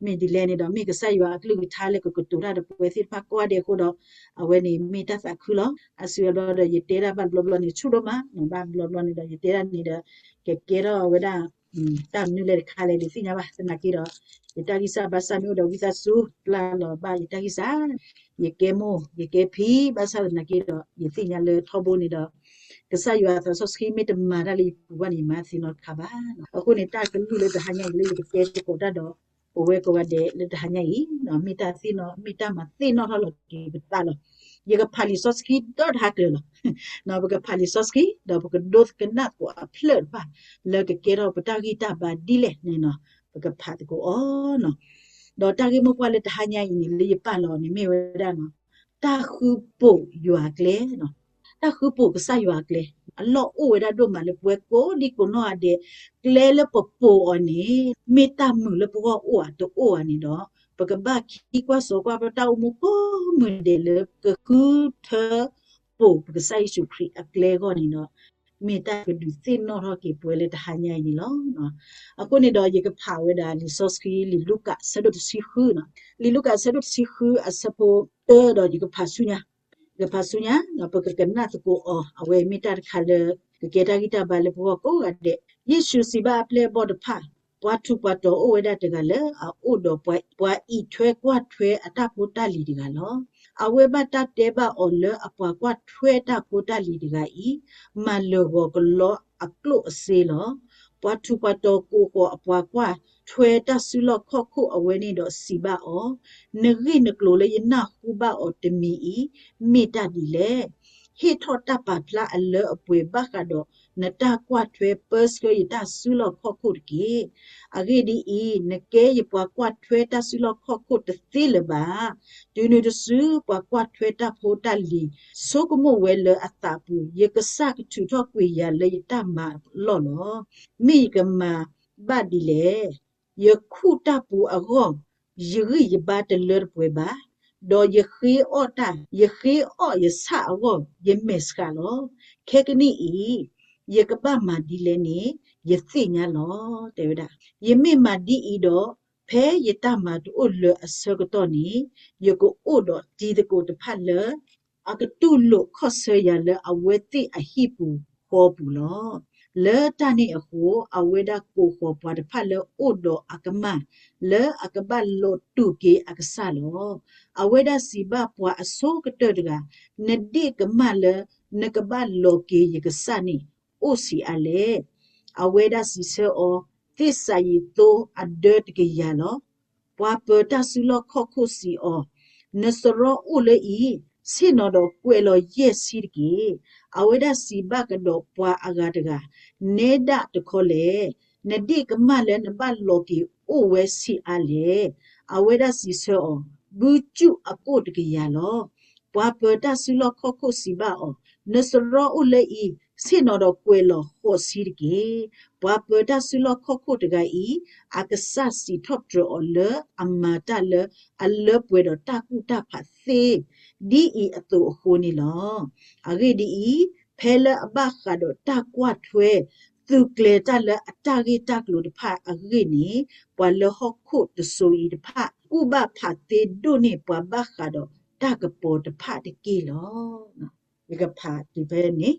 မ့ၢ်ဒ်လဲၣ်န့ၣ်ဒီး မ့ၢ်ကစၢ်ယွၤအကလုၢ်ကထါလၢကကတိၤတၢ်ဒီးပဝဲသ့ၣ်တဖၣ်ကိးဂၤဒဲးအဃိဒီး အဝဲန့ၣ်မ့ၢ်တၢ်သးခုလီၤ. အါစုအါဘျီဒီး ယတဲဒၣ်ဘၣ်တဘျီဘျီန့ၣ် ဆူၣ်ဒိၣ်မး, ဘၣ်တဘျီဘျီန့ၣ်ဒီး ယတဲဒၣ်န့ၣ်ဒီး ကကဲထီၣ်ဝဲဒၣ် တၢ်မနုၤလဲၣ်တခါလဲၣ် ဒုးသ့ၣ်ညါဘၣ်. သနာ်က့ဒီး ယတၢ်ဂံၢ်စၢ်ဘါစၢ်မ့ၢ်အိၣ်ဒီးဝံသးစူၤ ပျၢ်လီၤဘၣ်ယတၢ်ဂံၢ်စၢ်, ယကဲမိၢ် ယကဲဖံ ဘၣ်ဆၣ်သနာ်က့ဒီး ယသ့ၣ်ညါလၢထီဘိန့ၣ်ဒီး ကစၢ်ယွၤအသးစီဆှံမ့ၢ်တမၤတၢ်လၢယပူၤဘၣ်န့ၣ် ယမၤသ့နီတခါဘၣ်. အဃိန့ၣ် တၢ်ကလုၢ်လၢတဟါညါအံၤလၢယကတဲသကိးတၢ်ဒီး ပဝဲကိးဂၤဒဲးလၢတဟါညါအံၤ မ့ၢ်တၢ်သ့ၣ်နီၣ် မ့ၢ်တၢ်မၤသ့ၣ်နီၣ်ထီၣ်လီၤက့ၤပသးလီၤ. ယကဖးလံာ်စီဆှံဒီတဟါကျၢၤလီၤ. ပကဖးလံာ်စီဆှံ ဒီးပကဒိကနၣ်သကိးအဖျၢၣ်တဖၣ် လၢကကဲထီၣ်ပတၢ်ဂံၢ်တၢ်ဘါဒ်လဲၣ်န့ၣ် ပကဖးသကိးအီၤနီၤ. ဒီးတၢ်ဂ့ၢ်မိၢ်ပှၢ်လၢတဟါညါအံၤန့ၣ် လၢယပာ်လီၤန့ၣ်မ့ၢ်ဝဲဒၣ်နီၤ, တၢ်ဃုပိာ်ယွၤအကျဲနီၤ. တၢ်ဃုပိာ်ကစၢ်ယွၤအကျဲ အလီၢ်အိၣ်ဝဲဒၣ်ဒိၣ်မးလၢပဝဲကိးဒံကိးနီၢ်ဂၤဒဲး, ကျဲလၢပပိာ်အီၤန့ၣ် မ့ၢ်တၢ်မုာ်လၢပဂီၢ်အိၣ်ဧါတအိၣ်ဧါန့ၣ်ဒီး ပကဘၣ်ခံကွၢ်စိကွၢ် ပတၢ်အိၣ်မူကိးမုၢ်ဒဲးလၢကဃုထၢပိာ်ပကစၢ်ယ့ၣ်ၡူးခရံာ်အကျဲအဂီၢ်န့ၣ်ဒီး မ့ၢ်တၢ်ကဒုးသ့ၣ်နီၣ်ထီၣ်က့ၤပဝဲလၢတဟါညါအံၤန့ၣ်လီၤ. အဃိန့ၣ်ဒီး ယကဖးဝဲဒၣ်လံာ်စီဆှံ လံာ်လူၤကၣ်အဆၢဒိၣ်တဆံဃုနီၤ, လံာ်လူၤကၣ်အဆၢဒိၣ်တဆံဃု အဆၢဖိတၢဒီး ယကဖးဆူညါ, ယကဖးဆူညါ ပကကနၣ်သကိးအီၤ, အဝဲမ့ၢ်တၢ်တခါလၢ ကကဲတၢ်ဂံၢ်တၢ်ဘါလၢပဂီၢ်ကိးဂၤဒဲး. ယ့ၣ်ၡူးစံးဘၣ်အပျဲၢ်အဘီၣ်တဖၣ်, ပှၤထူးပှၤတီၤအိၣ်ဝဲဒၣ်တဂၤလၢအအိၣ်ဒီးပှၤအံးထွဲကွၢ်ထွဲအတၢ်ဖိတၢ်လံၤတဂၤလီၤ. အဝဲဘၣ်တၢ်တဲဘၣ်အီၤလၢအပှၤကွၢ်ထွဲတၢ်ဖိတၢ်လံၤတဂၤအံၤ မၤလၢာ်ဂီၤကလီအကျိၣ်အစ့လီၤ. ပှၤထူးပှၤတီၤကိးဃီၤအပှၤကွၢ်ထွဲတၢ်စုလီၢ်ခီၣ်ခိၣ်အဝဲန့ၣ်ဒီးစံးဘၣ်အီၤ, နဂ့ၢ်နကျိၤလၢယနၢ်ဟူဘၣ်အီၤတမံၤအံၤ မ့ၢ်တၢ်ဒ်လဲၣ်. ဟ့ၣ်ထီၣ်တၢ်ပာ်ဖျါအလၢအပှဲၤဘၣ်ဃးဒီးနတၢ်ကွၢ်ထွဲပၢဆှၢယတၢ်စုလီၢ်ခီၣ်ခိၣ်တက့ၢ်. အဂ့ၢ်ဒ်အံၤ, နကဲယပှၤကွၢ်ထွဲတၢ်စုလီၢ်ခီၣ်ခိၣ်တသ့လၢၤဘၣ်. တုၤနုၤတစု ပှၤကွၢ်ထွဲတၢ်ဖိတၢ်လံၤ ဆိကမိၣ်ဝဲလၢအသးပူၤ, ယကစၢ်ကထုးထီၣ်ကွံာ်ယၤလၢယတၢ်မၤအလီၢ်လီၤ. မ့ၢ်ယကမၤဘၣ်ဒ်လဲၣ်. ယခူၣ်တၢ်ပူၤအဂီၢ် ယဂံၢ်ယဘါတလၢတပှဲၤဘၣ်, ဒီးယဃ့အီၣ်တၢ်, ယဃ့အီၣ်ယဆၣ်အဂီၢ် ယမဲာ်ဆှးလီၤ. ခဲကနံၣ်အံၤ ယကဘၣ်မၤဒ်လဲၣ်န့ၣ် ယသ့ၣ်ညါလီၤ တဲဝဲဒၣ်. ယမ့ၢ်မၤဒ်အံၤဒီး ဖဲယတၢ်မၤတအိၣ်လၢၤအဆၢကတီၢ်န့ၣ် ယကအိၣ်ဒီးတံၤသကိးတဖၣ်လၢ အကတူၢ်လိာ်ခီၣ်ဆၢယၤလၢအဝဲသ့ၣ်အဟံၣ်ပူၤဃီပူၤလီၤ. လၢတၢ်န့ၣ်အဃိ အဝဲဒၣ်ကိးဃီၤပှၤတဖၣ်လၢအိၣ်ဒီးအကမၢ် လၢအကဘၣ်လီၤတူာ်က့ၤအကစၢ်လီၤ. အဝဲဒၣ်စံးဘၣ်ပှၤအဆိကတၢၢ်တဂၤ, နဒ့ၣ်ကမၢ်လၢနကဘၣ်လီၤက့ၤယကစၢ်န့ၣ် အိၣ်ဆံးအါလဲၣ်. အဝဲဒၣ်စံးဆၢအီၤ, သ့ၣ်စးယံးသိအဒၢတကယၤလီၤ. ပှၤပၢၤတၢ်စုလီၢ်ခီၣ်ခိၣ်စံးအီၤ, နစရီအိၣ်လၢအံၤ, ဆ့ၣ်နီၤဒီးကွဲးလီၤယဲၢ်ဆံတက့ၢ်. အဝဲဒၣ်စံးဘၣ်ကဒီးပှၤအဂၤတဂၤ, နဲဒၣ်တခီလဲၣ်. နဒ့ၣ်ကမၢ်လၢနဘၣ်လီၤက့ၤအိၣ်ဝဲဆံးအါလဲၣ်. အဝဲဒၣ်စံးဆၢအီၤ, ဘုကၠူၣ်အကိၣ်တကယၤလီၤ. ပှၤပၢၤတၢ်စုလီၢ်ခီၣ်ခိၣ်စံးဘၣ်အီၤ, နစရီအိၣ်လၢအံၤ, ဆ့ၣ်နီၤဒီးကွဲးလီၤဃိးဆံတက့ၢ်. ပှၤပၢၤတၢ်စုလီၢ်ခီၣ်ခိၣ်တဂၤအံၤ, အကစၢ်စံးထီၣ်ပတြၢၤအီၤလၢအမၤတၢ်လၢအလၢပှဲၤဒီးတၢ်ကူၣ်တၢ်ဖးသ့ ဒ်အံၤအသိးအဃိန့ၣ်လီၤ. အဂ့ၢ်ဒ်အံၤ, ဖဲလၢအဘၣ်ဃးဒီးတၢ်ကွၢ်ထွဲ သုးကျဲၤတၢ်လၢအတၢ်ဂ့ၢ်တၢ်ကျိၤတဖၣ်အဂ့ၢ်န့ၣ်, ပှၤလၢဟီၣ်ခိၣ်တစိၤအံၤတဖၣ် ကူၣ်ဘၣ်ဖးသ့ဒိၣ်န့ၢ်ပှၤဘၣ်ဃးဒီးတၢ်ကပီၤတဖၣ်တက့ၢ်လီၤ. ယကဖးတုၤဖဲန့ၣ်,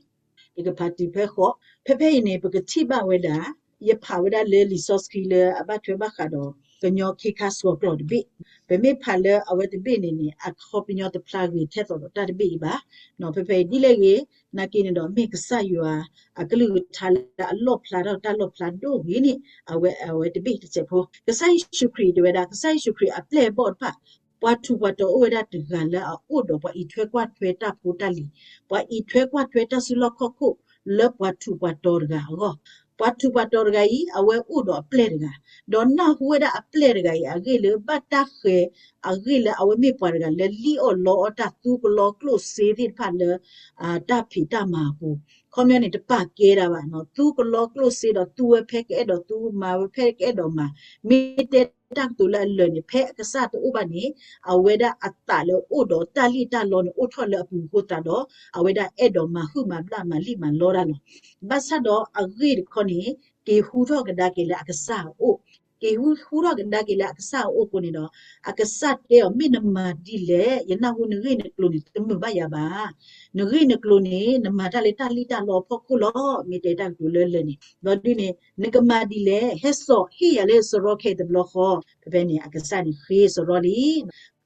ယကဖးတုၤဖဲဃီ, ဖဲဖဲအံၤန့ၣ် ပကထံၣ်ဘၣ်ဝဲဒၣ်, ယဖးဝဲဒၣ်လၢလံာ်စီဆှံလၢအဘၣ်ထွဲဘၣ်ဃးဒီး ကညီခ့ခါဆှီကျိာ်တဘ့ၣ်, ပမ့ၢ်ဖးလၢအဝဲတဘ့ၣ်န့ၣ်န့ၣ် အခီပညီတဖျါဂ့ၤထဲသိးဒီးတၢ်တဘ့ၣ်အံၤဘၣ်. ဖဲဖဲအံၤဒ်လဲၣ်ဂ့ၤ, နာ်က့န့ၣ်ဒီး မ့ၢ်ကစၢ်ယွၤအကလုၢ်ကထါလၢအလီၣ်ဖျါထီၣ်တၢ်လီၣ်ဖျါဒိၣ်ဂ့ၤန့ၣ် အဝဲအဝဲတဘ့ၣ်တစဲးဖိ, ကစၢ်ယ့ၣ်ၡူးခရံာ်တဲဝဲဒၣ် ကစၢ်ယ့ၣ်ၡူးခရံာ်အပျဲၢ်အဘီၣ်တဖၣ် ပှၤထူးပှၤတီၤအိၣ်ဝဲဒၣ်တဂၤလၢအအိၣ်ဒီးပှၤအံးထွဲကွၢ်ထွဲတၢ်ဖိတၢ်လံၤ, ပှၤအံးထွဲကွၢ်ထွဲတၢ်စုလီၢ်ခီၣ်ခိၣ်လၢပှၤထူးပှၤတီၤတဂၤအဂီၢ်, ပှၤထူးပှၤတီၤတဂၤအံၤ အဝဲအိၣ်ဒီးအပျဲၢ်တဂၤ, ဒီးနၢ်ဟူဝဲဒၣ်အပျဲၢ်တဂၤအံၤအဂ့ၢ်လၢဘၣ်တၢ်ဃဲၤအဂ့ၢ်လၢအဝဲမ့ၢ်ပှၤတဂၤလၢလံၣ်အီၣ်လီအီၣ်တၢ်သူကလီကျိၣ်စ့သ့ၣ်တဖၣ်လၢ တၢ်ဖံးတၢ်မၤအပူၤ, ခီပညီန့ၣ် တပာ်ကဲဒၣ်ဘၣ်နီၤ, သူကလီကျိၣ်စ့ဒီးသူဝဲဖဲကအဲၣ်ဒိးသူ မၤဝဲဖဲကအဲၣ်ဒိးမၤ, မ့ၢ်တဲတၢ်ကတိၤလၢအလၢာ်န့ၣ် ဖဲအကစၢ်တအိၣ်ဘၣ်န့ၣ် အဝဲဒၣ်အသးလၢအိၣ်ဒီးတၢ်လံၣ်တၢ်လီန့ၣ် အိၣ်ထီၣ်လၢအပူၤအဃိသတးဒီး အဝဲဒၣ်အဲၣ်ဒိးမၤဟုၣ်မၤဘျၣ်မၤလံၣ်မၤလီတၢ်လီၤ. ဘၣ်ဆၣ်ဒီးအဂ့ၢ်တခီန့ၣ် က့ၤဟူထီၣ်ကဒါက့ၤလၢအကစၢ်အအိၣ် က့ၤဟူထီၣ်ကဒါက့ၤလၢအကစၢ်အအိၣ်အဃိန့ၣ်ဒီး အကစၢ်တဲအီၤ မ့ၢ်နမၤဒ်လဲၣ်, ယနၢ်ဟူနဂ့ၢ်နကျိၤန့ၣ် တမုာ်ဘၣ်ယၤဘၣ်. နဂ့ၢ်နကျိၤန့ၣ် နမၤတၢ်လၢတၢ်လံၣ်တၢ်လီအဖီခိၣ်လီၤ. မ့ၢ်တဲတၢ်ကတိၤလၢလၢာ်န့ၣ် ဘျီဒုန့ၣ် နကမၤဒ်လဲၣ်, ဟဲစိာ်ဟ့ၣ်ယၤလၢစရီခဲအံၤတဘျီဃီ. ဖဲဖဲန့ၣ် အကစၢ်န့ၣ်ဃ့စရီလံ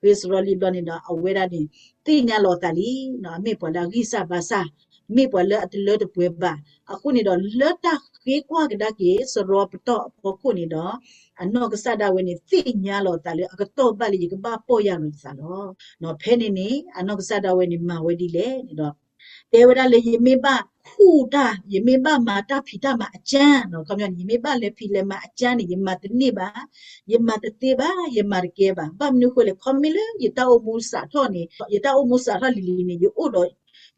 ဃ့စရီလံဘျီန့ၣ်ဒီး အဝဲဒၣ်န့ၣ် သ့ၣ်ညါလီၤအသးလံ, အမ့ၢ်ပှၤလၢအဂံၢ်စၢ်ဘါစၢ်, မ့ၢ်ပှၤလၢအတလၢတပှဲၤဘၣ်. အဃိန့ၣ်ဒီး လၢတၢ်ဃ့ကွၢ်ကဒါက့ၤ စရီပတီၢ်အဖီခိၣ်န့ၣ်ဒီး အနီၢ်ကစၢ်ဒၣ်ဝဲန့ၣ် သ့ၣ်ညါလီၤအသးလၢအကတီၢ်ဘၣ်လၢယကဘၣ်ပီၢ်ယၢ်လီၤယသးလီၤ. ဖဲန့ၣ်န့ၣ် အနီၢ်ကစၢ်ဒၣ်ဝဲန့ၣ် မၤဝဲဒ်လဲၣ်န့ၣ်ဒီး တဲဝဲဒၣ်လၢ ယမ့ၢ်ဘၣ်ခူၣ်တၢ်, ယမ့ၢ်ဘၣ်မၤတၢ်ဖံးတၢ်မၤအကၢန့ၣ်, ခီပညီန့ၣ် ယမ့ၢ်ဘၣ်လဲၤဖံးလဲၤမၤအကၢန့ၣ် ယမၤတန့ၢ်ဘၣ်, ယမၤတသ့ဘၣ်, ယမၤတကဲဘၣ်. ဘၣ်မနုၤအဃိလဲၣ်, ခီမ့ၢ်လၢယတၢ်အိၣ်မူစးထီၣ်န့ၣ်, ယတၢ်အိၣ်မူစးထီၣ်လံၤလံၤန့ၣ် ယအိၣ်ဒီး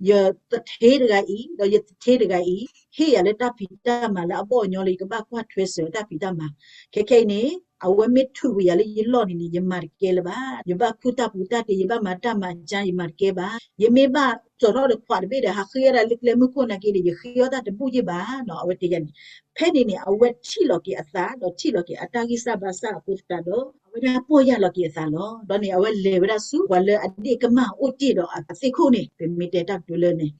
ယသထ့တဂၤအံၤ ဒီးယသထ့တဂၤအံၤ ဟ့ၣ်ယၤလၢတၢ်ဖံးတၢ်မၤလၢအဘီၣ်အညီလၢယကဘၣ်ကွၢ်ထွဲစၢၤတၢ်ဖံးတၢ်မၤ. ခဲခဲအံၤန့ၣ် အဝဲမ့ၢ်ထုးကွံာ်ယၤလၢယလီၢ်န့ၣ်န့ၣ် ယမၤတကဲလၢၤဘၣ်. ယဘၣ်ခူၣ်တၢ်ပူၤတၢ်တ့, ယဘၣ်မၤတၢ်မၤအကၢ ယမၤတကဲဘၣ်. ယမ့ၢ်ဘၣ်စိာ်ထီၣ်ဒီးခွးတဘ့ၣ်ဒီး ဟးဃ့အီၣ်ဒၣ်လၢကျဲမုၢ်ခိၣ်နာ်က့ဒီး ယဃ့အီၣ်တၢ်တဘူၣ်ယ့ၢ်ဘၣ်နီၤ, အဝဲတဲယၤန့ၣ်. ဖဲန့ၣ်န့ၣ် အဝဲထံၣ်လီၤက့ၤအသး ဒီးထံၣ်လီၤက့ၤအတၢ်ဂံၢ်စၢ်ဘါစၢ်အဃိသတးဒီး အဝဲဒၣ်ပီၢ်ယၢ်လီၤက့ၤအသးလီၤ. ဒီးန့ၣ် အဝဲလဲၤဝဲဒၣ်ဆူပှၤလၢအဒ့ၣ်ကမၢ်အိၣ်တ့ၢ်ဒီးအသ့ၣ်ခိၣ်န့ၣ်, ပမ့ၢ်တဲတၢ်ကတိၤလၢန့ၣ်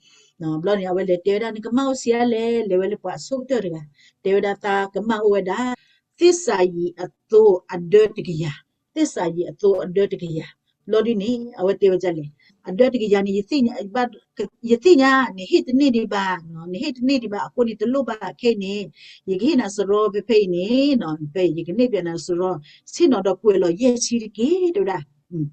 ဘျီန့ၣ် အဝဲလဲၤတဲဝဲဒၣ် နကမၢ်အိၣ်ဆံးအါလဲၣ်, လဲၤဝဲလၢပှၤအဆိကတၢၢ်တဂၤ, တဲဝဲဒၣ်သးကမၢ်အိၣ်ဝဲဒၣ် သ့ၣ်စးယံၤအသိအဒၢတကယၤ, သ့ၣ်စးယံၤအသိအဒၢတကယၤ. ဘျီဒုန့ၣ် အဝဲတဲဝဲဒ်လဲၣ်, အဒၢတကယၤန့ၣ် ယသ့ၣ်ညါ, ယသ့ၣ်ညါ နဟ့ၣ်တန့ၢ်ဒံးဘၣ်, နဟ့ၣ်တန့ၢ်ဒံးဘၣ်အဃိန့ၣ် တလိၣ်ဘၣ်ခဲအံၤန့ၣ်, ယကဟ့ၣ်နၤစရီဖဲဖဲအံၤန့ၣ်, ဖဲယကန့ၢ်ဘၣ်နၤစရီ, ဆ့ၣ်နီၤဒီးကွဲးလီၤယဲၢ်ဆံတက့ၢ် တဲဝဲဒၣ်.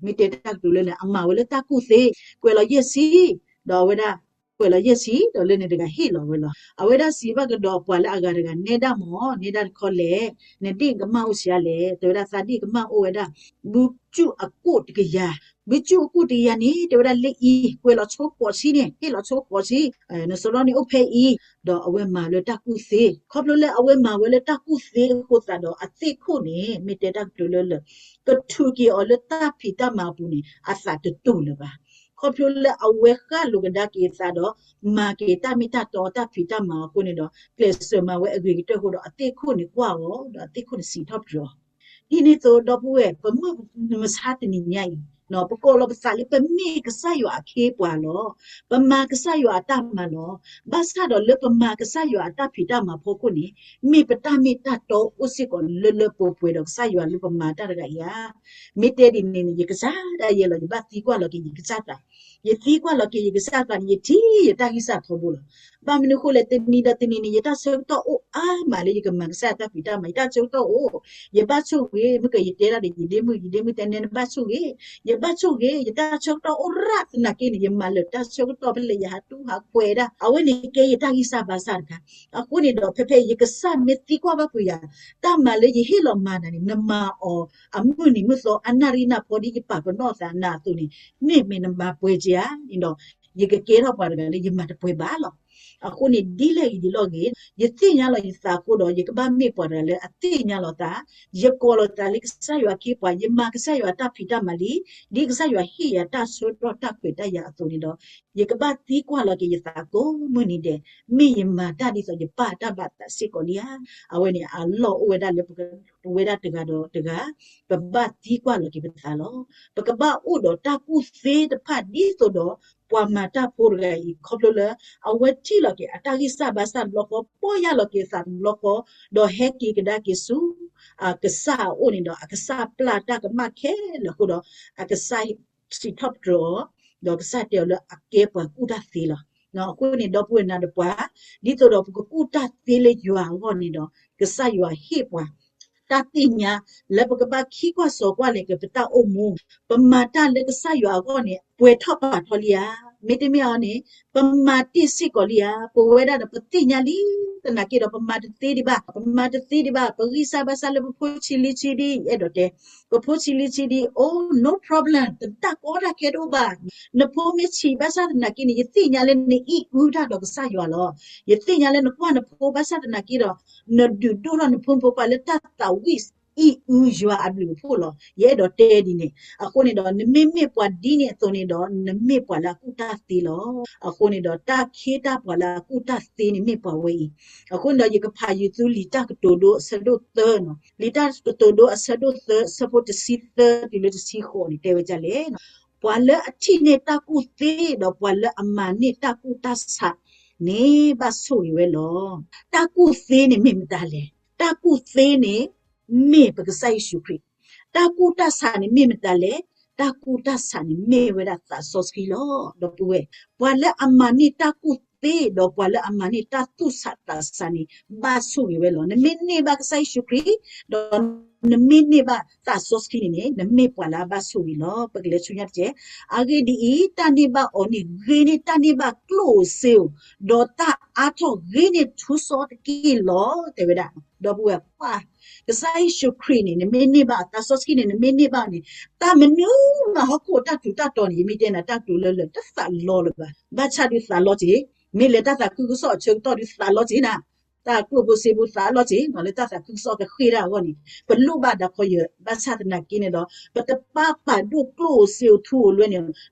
မ့ၢ်တဲတၢ်ကတိၤလၢန့ၣ် အမၤဝဲလၢတၢ်ကူၣ်သ့, ကွဲးလီၤယဲၢ်ဆံ, ဒီးအဝဲဒၣ် ကွဲးလီၤယဲၢ်ဆံ ဒီးလၢန့ၣ်တဂၤဟ့ၣ်လီၤဝဲလီၤ. အဝဲဒၣ်စံးဘၣ်ကဒီးပှၤလၢအဂၤတဂၤ နဲဒၣ်မၢ်, နဲဒၣ်တခီလဲၣ်, နဒ့ၣ်ကမၢ်အိၣ်ဆံးအါလဲၣ်, တဲဝဲဒၣ်သးဒ့ၣ်ကမၢ်အိၣ်ဝဲဒၣ် ဘုကၠူၣ်အကိၣ်တကယၤ, ဘုကၠူၣ်အကိၣ်တကယၤန့ၣ် တဲဝဲဒၣ်လၢအံၤ ကွဲးလီၤဆိဃိးဆံန့ၣ်, ဟ့ၣ်လီၤဆိဃိးဆံ, နစရီန့ၣ်အိၣ်ဖဲအံၤ, ဒီးအဝဲမၤလၢတၢ်ကူၣ်သ့, ခီဖျိလၢအဝဲမၤဝဲလၢတၢ်ကူၣ်သ့အဃိသတးဒီး အသ့ၣ်ခိၣ်န့ၣ် မ့ၢ်တဲတၢ်ကတိၤလၢလၢာ်, ကထုးက့ၤအီၤလၢတၢ်ဖံးတၢ်မၤအပူၤန့ၣ် အသးတတူၢ်လၢၤဘၣ်. ခီဖျိလၢအဝဲဃၣ်လိာ်ကဒါက့ၤအသးဒီး မၤက့ၤတၢ်မ့ၢ်တၢ်တီတၢ်ဖံးတၢ်မၤအဃိန့ၣ်ဒီး ကျဲးစၢးမၤဝဲအဂ့ၤကတၢၢ်အဃိဒီး အသ့ၣ်ခိၣ်န့ၣ်ကွၢ်အီၤ ဒီးအသ့ၣ်ခိၣ်န့ၣ်စံးထီၣ်ပတြၢၤအီၤ. ဒ်န့ၣ်အသိးဒီပုၢ်ဝဲၢ် ပမုၢ်မဆါတနံၤညါအံၤ ပကိးလီၤပသးလၢပမ့ၢ်ကစၢ်ယွၤအခ့အပှၤလီၤ. ပမၤကစၢ်ယွၤအတၢ်မၤလီၤ. ဘၣ်ဆၣ်ဒီးလၢပမၤကစၢ်ယွၤအတၢ်ဖံးတၢ်မၤအဖီခိၣ်န့ၣ် မ့ၢ်ပတၢ်မ့ၢ်တၢ်တီအိၣ်စ့ၢ်ကီးလၢလၢပှဲၤပှဲၤဒီးကစၢ်ယွၤလၢပမၤတၢ်တဂၤအံၤဧါ. မ့ၢ်တဲဒ်န့ၣ်န့ၣ် ယကစၢ်ဒၣ်ယဲလီၤ ယဘၣ်သံကွၢ်လီၤက့ၤယကစၢ်သး, ယသံကွၢ်လီၤက့ၤယကစၢ်သးန့ၣ် ယထံၣ်ယတၢ်ဂံၢ်စၢ်ထီဘိလီၤ. ဘၣ်မနုၤအဃိလဲၣ် တနံၤဒီးတနံၤန့ၣ် ယတၢ်ဆၢကတီၢ်အိၣ်အါမးလၢယကမၤကစၢ်ယွၤတၢ်ဖံးတၢ်မၤ, ယတၢ်ဆၢကတီၢ်အိၣ်, ယဘၣ်ဆိၣ်ဂ့ၤ, မ့ၢ်ကယတဲဒၣ်ဒီးယဒ့မုၣ်, ယဒ့မုၣ်တဲနဲနဘၣ်ဆိၣ်ဂ့ၤ, ယဘၣ်ဆိၣ်ဂ့ၤ, ယတၢ်ဆၢကတီၢ်အိၣ်ရၣ်သနာ်က့န့ၣ် ယမၤလၢာ်တၢ်ဆၢကတီၢ်ဖဲလဲၣ် ယဟးတူၢ်ဟးခွဲးဒၣ်, အဝဲန့ၣ်ကဲယတၢ်ဂံၢ်စၢ်ဘါစၢ်တခါ. အဃိန့ၣ်ဒီး ဖဲဖဲယကစၢ်မ့ၢ်သံကွၢ်ဘၣ်ကွံာ်ယၤ, တၢ်မၤလၢယဟ့ၣ်လီၤမၤနၤန့ၣ် နမၤအီၤအမုၢ်နံၤမုၢ်သီ အနၣ်ရံၣ်နၢ်ဖီဒ်ယပာ်ပနီၣ်သးနၤအသိးန့ၣ် မ့ၢ်မ့ၢ်နမၤပှဲၤက့ၤဧါန့ၣ်ဒီး ယကကဲထီၣ်ပှၤတဂၤလၢယမၤတပှဲၤဘၣ်လီၤ. အဃိန့ၣ် ဒ်လဲၣ်ဂ့ၤဒ်လဲၣ်ဂ့ၤ, ယသ့ၣ်ညါလီၤယသးအဃိဒီး ယကဘၣ်မ့ၢ်ပှၤတဂၤလၢအသ့ၣ်ညါလီၤသး, ယကိးလီၤသးလၢကစၢ်ယွၤအခ့အပှၤ, ယမၤကစၢ်ယွၤအတၢ်ဖံးတၢ်မၤလံ, ဒ်ကစၢ်ယွၤဟ့ၣ်ယၤတၢ်ဆၢကတီၢ်တၢ်ခွဲးတၢ်ယာ်အသိးန့ၣ်ဒီး ယကဘၣ်သံကွၢ်လီၤက့ၤယသးကိးမုၢ်နံၤဒဲး, မ့ၢ်ယမၤတၢ်ဒ်သိးယပၢ်အတၢ်ဘၣ်သးစ့ၢ်ကီးလံဧါ. အဝဲန့ၣ်အလီၢ်အိၣ်ဝဲဒၣ်လၢပဝဲဒၣ်တဂၤဒီးတဂၤ, ပဘၣ်သံကွၢ်လီၤက့ၤပသးလီၤ. ပကဘၣ်အိၣ်ဒီးတၢ်ကူၣ်သ့တဖၣ်ဒ်သိးဒီး ပှၤမၤတၢ်ဖိတဂၤအံၤ ခီဖျိလၢ အဝဲထံၣ်လီၤက့ၤအတၢ်ဂံၢ်စၢ်ဘါစၢ်တဘျီဃီ, ပီၢ်ယၢ်လီၤက့ၤအသးတဘျီဃီ, ဒီးဟဲက့ၤကဒါက့ၤဆူ အကစၢ်အအိၣ်န့ၣ်ဒီး အကစၢ်ပျၢ်တၢ်ကမၣ်ခဲလၢာ်အဃိဒီး အကစၢ်စံးထီၣ်ပတြၢၤအီၤ, ဒီးကစၢ်တဲအီၤလၢအကဲပှၤကူၣ်တၢ်သ့လီၤ. အဃိန့ၣ် ဒီပုၢ်ဝဲၢ်နၤဒီးပှၤ, ဒ်သိးဒီးပကကူၣ်တၢ်သ့လၢယွၤအဂီၢ်န့ၣ်ဒီး ကစၢ်ယွၤဟ့ၣ်ပှၤ တၢ်သ့ၣ်ညါ လၢပကဘၣ်ခံကွၢ်စိာ်ကွၢ်လဲၣ်က့ၤပတၢ်အိၣ်မူ, ပမၤတၢ်လၢကစၢ်ယွၤအဂီၢ်န့ၣ် ပှဲၤထီၣ်ပာ်ထီၣ်လံဧါ, မ့တမ့ၢ်အီၤန့ၣ် ပမၤတ့ၢ်စ့ၢ်ကီးလံဧါ, ပဝဲဒၣ်ဒီးပသ့ၣ်ညါလံ, သနာ်က့ဒီးပမၤတသ့ဒံးဘၣ်, ပမၤတသ့ဒံးဘၣ်, ပဂံၢ်စၢ်ဘါစၢ်လၢပဖိဆံးလံဆံးဒံး အဲၣ်ဒိးတဲ, ပဖိဆံးလံဆံးဒံး, oh no problem, တၢ်ကီတၢ်ခဲတအိၣ်ဘၣ်. နဖိမ့ၢ်ဆံးဘၣ်ဆၣ်သနာ်က့န့ၣ် ယသ့ၣ်ညါလၢနအံၣ်အုတၢ်ဒီးကစၢ်ယွၤလီၤ. ယသ့ၣ်ညါလၢနကွၢ်နဖိဘၣ်ဆၣ်သနာ်က့ဒီး နဒုးဒိၣ်ထီၣ်နဖိမုၣ်ဖိခွါလၢတၢ်သးဝံၣ် အံၣ်အုယွၤအဘျုးအဖှိၣ်လီၤ. ယအဲၣ်ဒိးတဲဒ်န့ၣ်. အဃိန့ၣ်ဒီး နမ့မ့ၢ်ပှၤဒ်န့ၣ်အသိးန့ၣ်ဒီး နမ့ၢ်ပှၤလၢအကူၣ်တၢ်သ့လီၤ. အဃိန့ၣ်ဒီး တၢ်ခ့တၢ်ပှၤလၢအကူၣ်တၢ်သ့န့ၣ်မ့ၢ်ပှၤဝဲအံၤ. အဃိန့ၣ်ဒီး ယကဖးယုာ်သုလံာ်တၢ်ကတိၤဒိအဆၢဒိၣ်သၢနီၤ, လံာ်တၢ်ကတိၤဒိအဆၢဒိၣ်သၢ အဆၢဖိတဆံသၢတုၤလၢတဆံဃိးန့ၣ် တဲဝဲဒ်လဲၣ်. ပှၤလၢအထံၣ်န့ၢ်တၢ်ကူၣ်သ့ ဒီးပှၤလၢအမၤန့ၢ်တၢ်ကူၣ်တၢ်ဆးန့ၣ် ဘၣ်ဆိၣ်ဂ့ၤဝဲလီၤ. တၢ်ကူၣ်သ့န့ၣ်မ့ၢ်မတၤလဲၣ်. တၢ်ကူၣ်သ့န့ၣ် မ့ၢ်ပကစၢ်ယ့ၣ်ၡူးခရံာ်, တၢ်ကူၣ်တၢ်ဆးန့ၣ်မ့ၢ်မတၤလဲၣ်. တၢ်ကူၣ်တၢ်ဆးန့ၣ်မ့ၢ်ဝဲဒၣ်သးစီဆှံလီၤ. ဒီပုၢ်ဝဲၢ်, ပှၤလၢအမၤန့ၢ်တၢ်ကူၣ်သ့ ဒီးပှၤလၢအမၤန့ၢ်တၢ်သူၣ်ဆးသးဆးန့ၣ် ဘၣ်ဆိၣ်ဂ့ၤဝဲလီၤ. နမ့ၢ်န့ၢ်ဘၣ်ကစၢ်ယ့ၣ်ၡူးခရံာ် ဒီးနမ့ၢ်န့ၢ်ဘၣ်သးစီဆှံန့ၣ်န့ၣ် နမ့ၢ်ပှၤလၢအဘၣ်ဆိၣ်ဂ့ၤလီၤ. ပကလဲၤဆူညါတက့ၢ်. အဂ့ၢ်ဒ်အံၤ, တၢ်န့ၢ်ဘၣ်အီၤန့ၣ် ဂ့ၤန့ၢ်တၢ်န့ၢ်ဘၣ်ကျိၣ်ဧိၤစ့ဧိၤ, ဒီးတၢ်အါထီၣ်ဂ့ၤန့ၢ်ထူစီတက့ၢ်လီၤ. တဲဝဲဒၣ်, ဒီပုၢ်ဝဲၢ်, ကစၢ်ယ့ၣ်ၡူးခရံာ်န့ၣ် နမ့ၢ်န့ၢ်ဘၣ်အသးစီဆှံန့ၣ် နမ့ၢ်န့ၢ်ဘၣ်န့ၣ် တၢ်မနုၤမးဟီၣ်ခိၣ်တၢ်ထူးတၢ်တီၤန့ၣ် ယမ့ၢ်တဲနၤတၢ်ကတိၤလၢလၢာ် တသးလီလၢၤဘၣ်. ဘၣ်ဆၣ်ဒုးသးလီက့ၤ, မ့ၢ်လဲၤတၢ်သးခုကစီၣ်အဆၢကတီၢ်ဒုးသးလီက့ၤနၤ, တၢ်ကျိၣ်ဖိစ့ဖိသးလီက့ၤနီၤ လၢတၢ်သးခုကစီၣ်ကဃ့ၢ်တၢ်အဂီၢ်န့ၣ် ပလိၣ်ဘၣ်ဒၣ်ခီယၢၤ, ဘၣ်ဆၣ်သနာ်က့န့ၣ်ဒီး ပတပာ်ပာ်ဒိၣ်ကျိၣ်ဧိၤစ့ဧိၤထူဧိၤလွဲန့ၣ်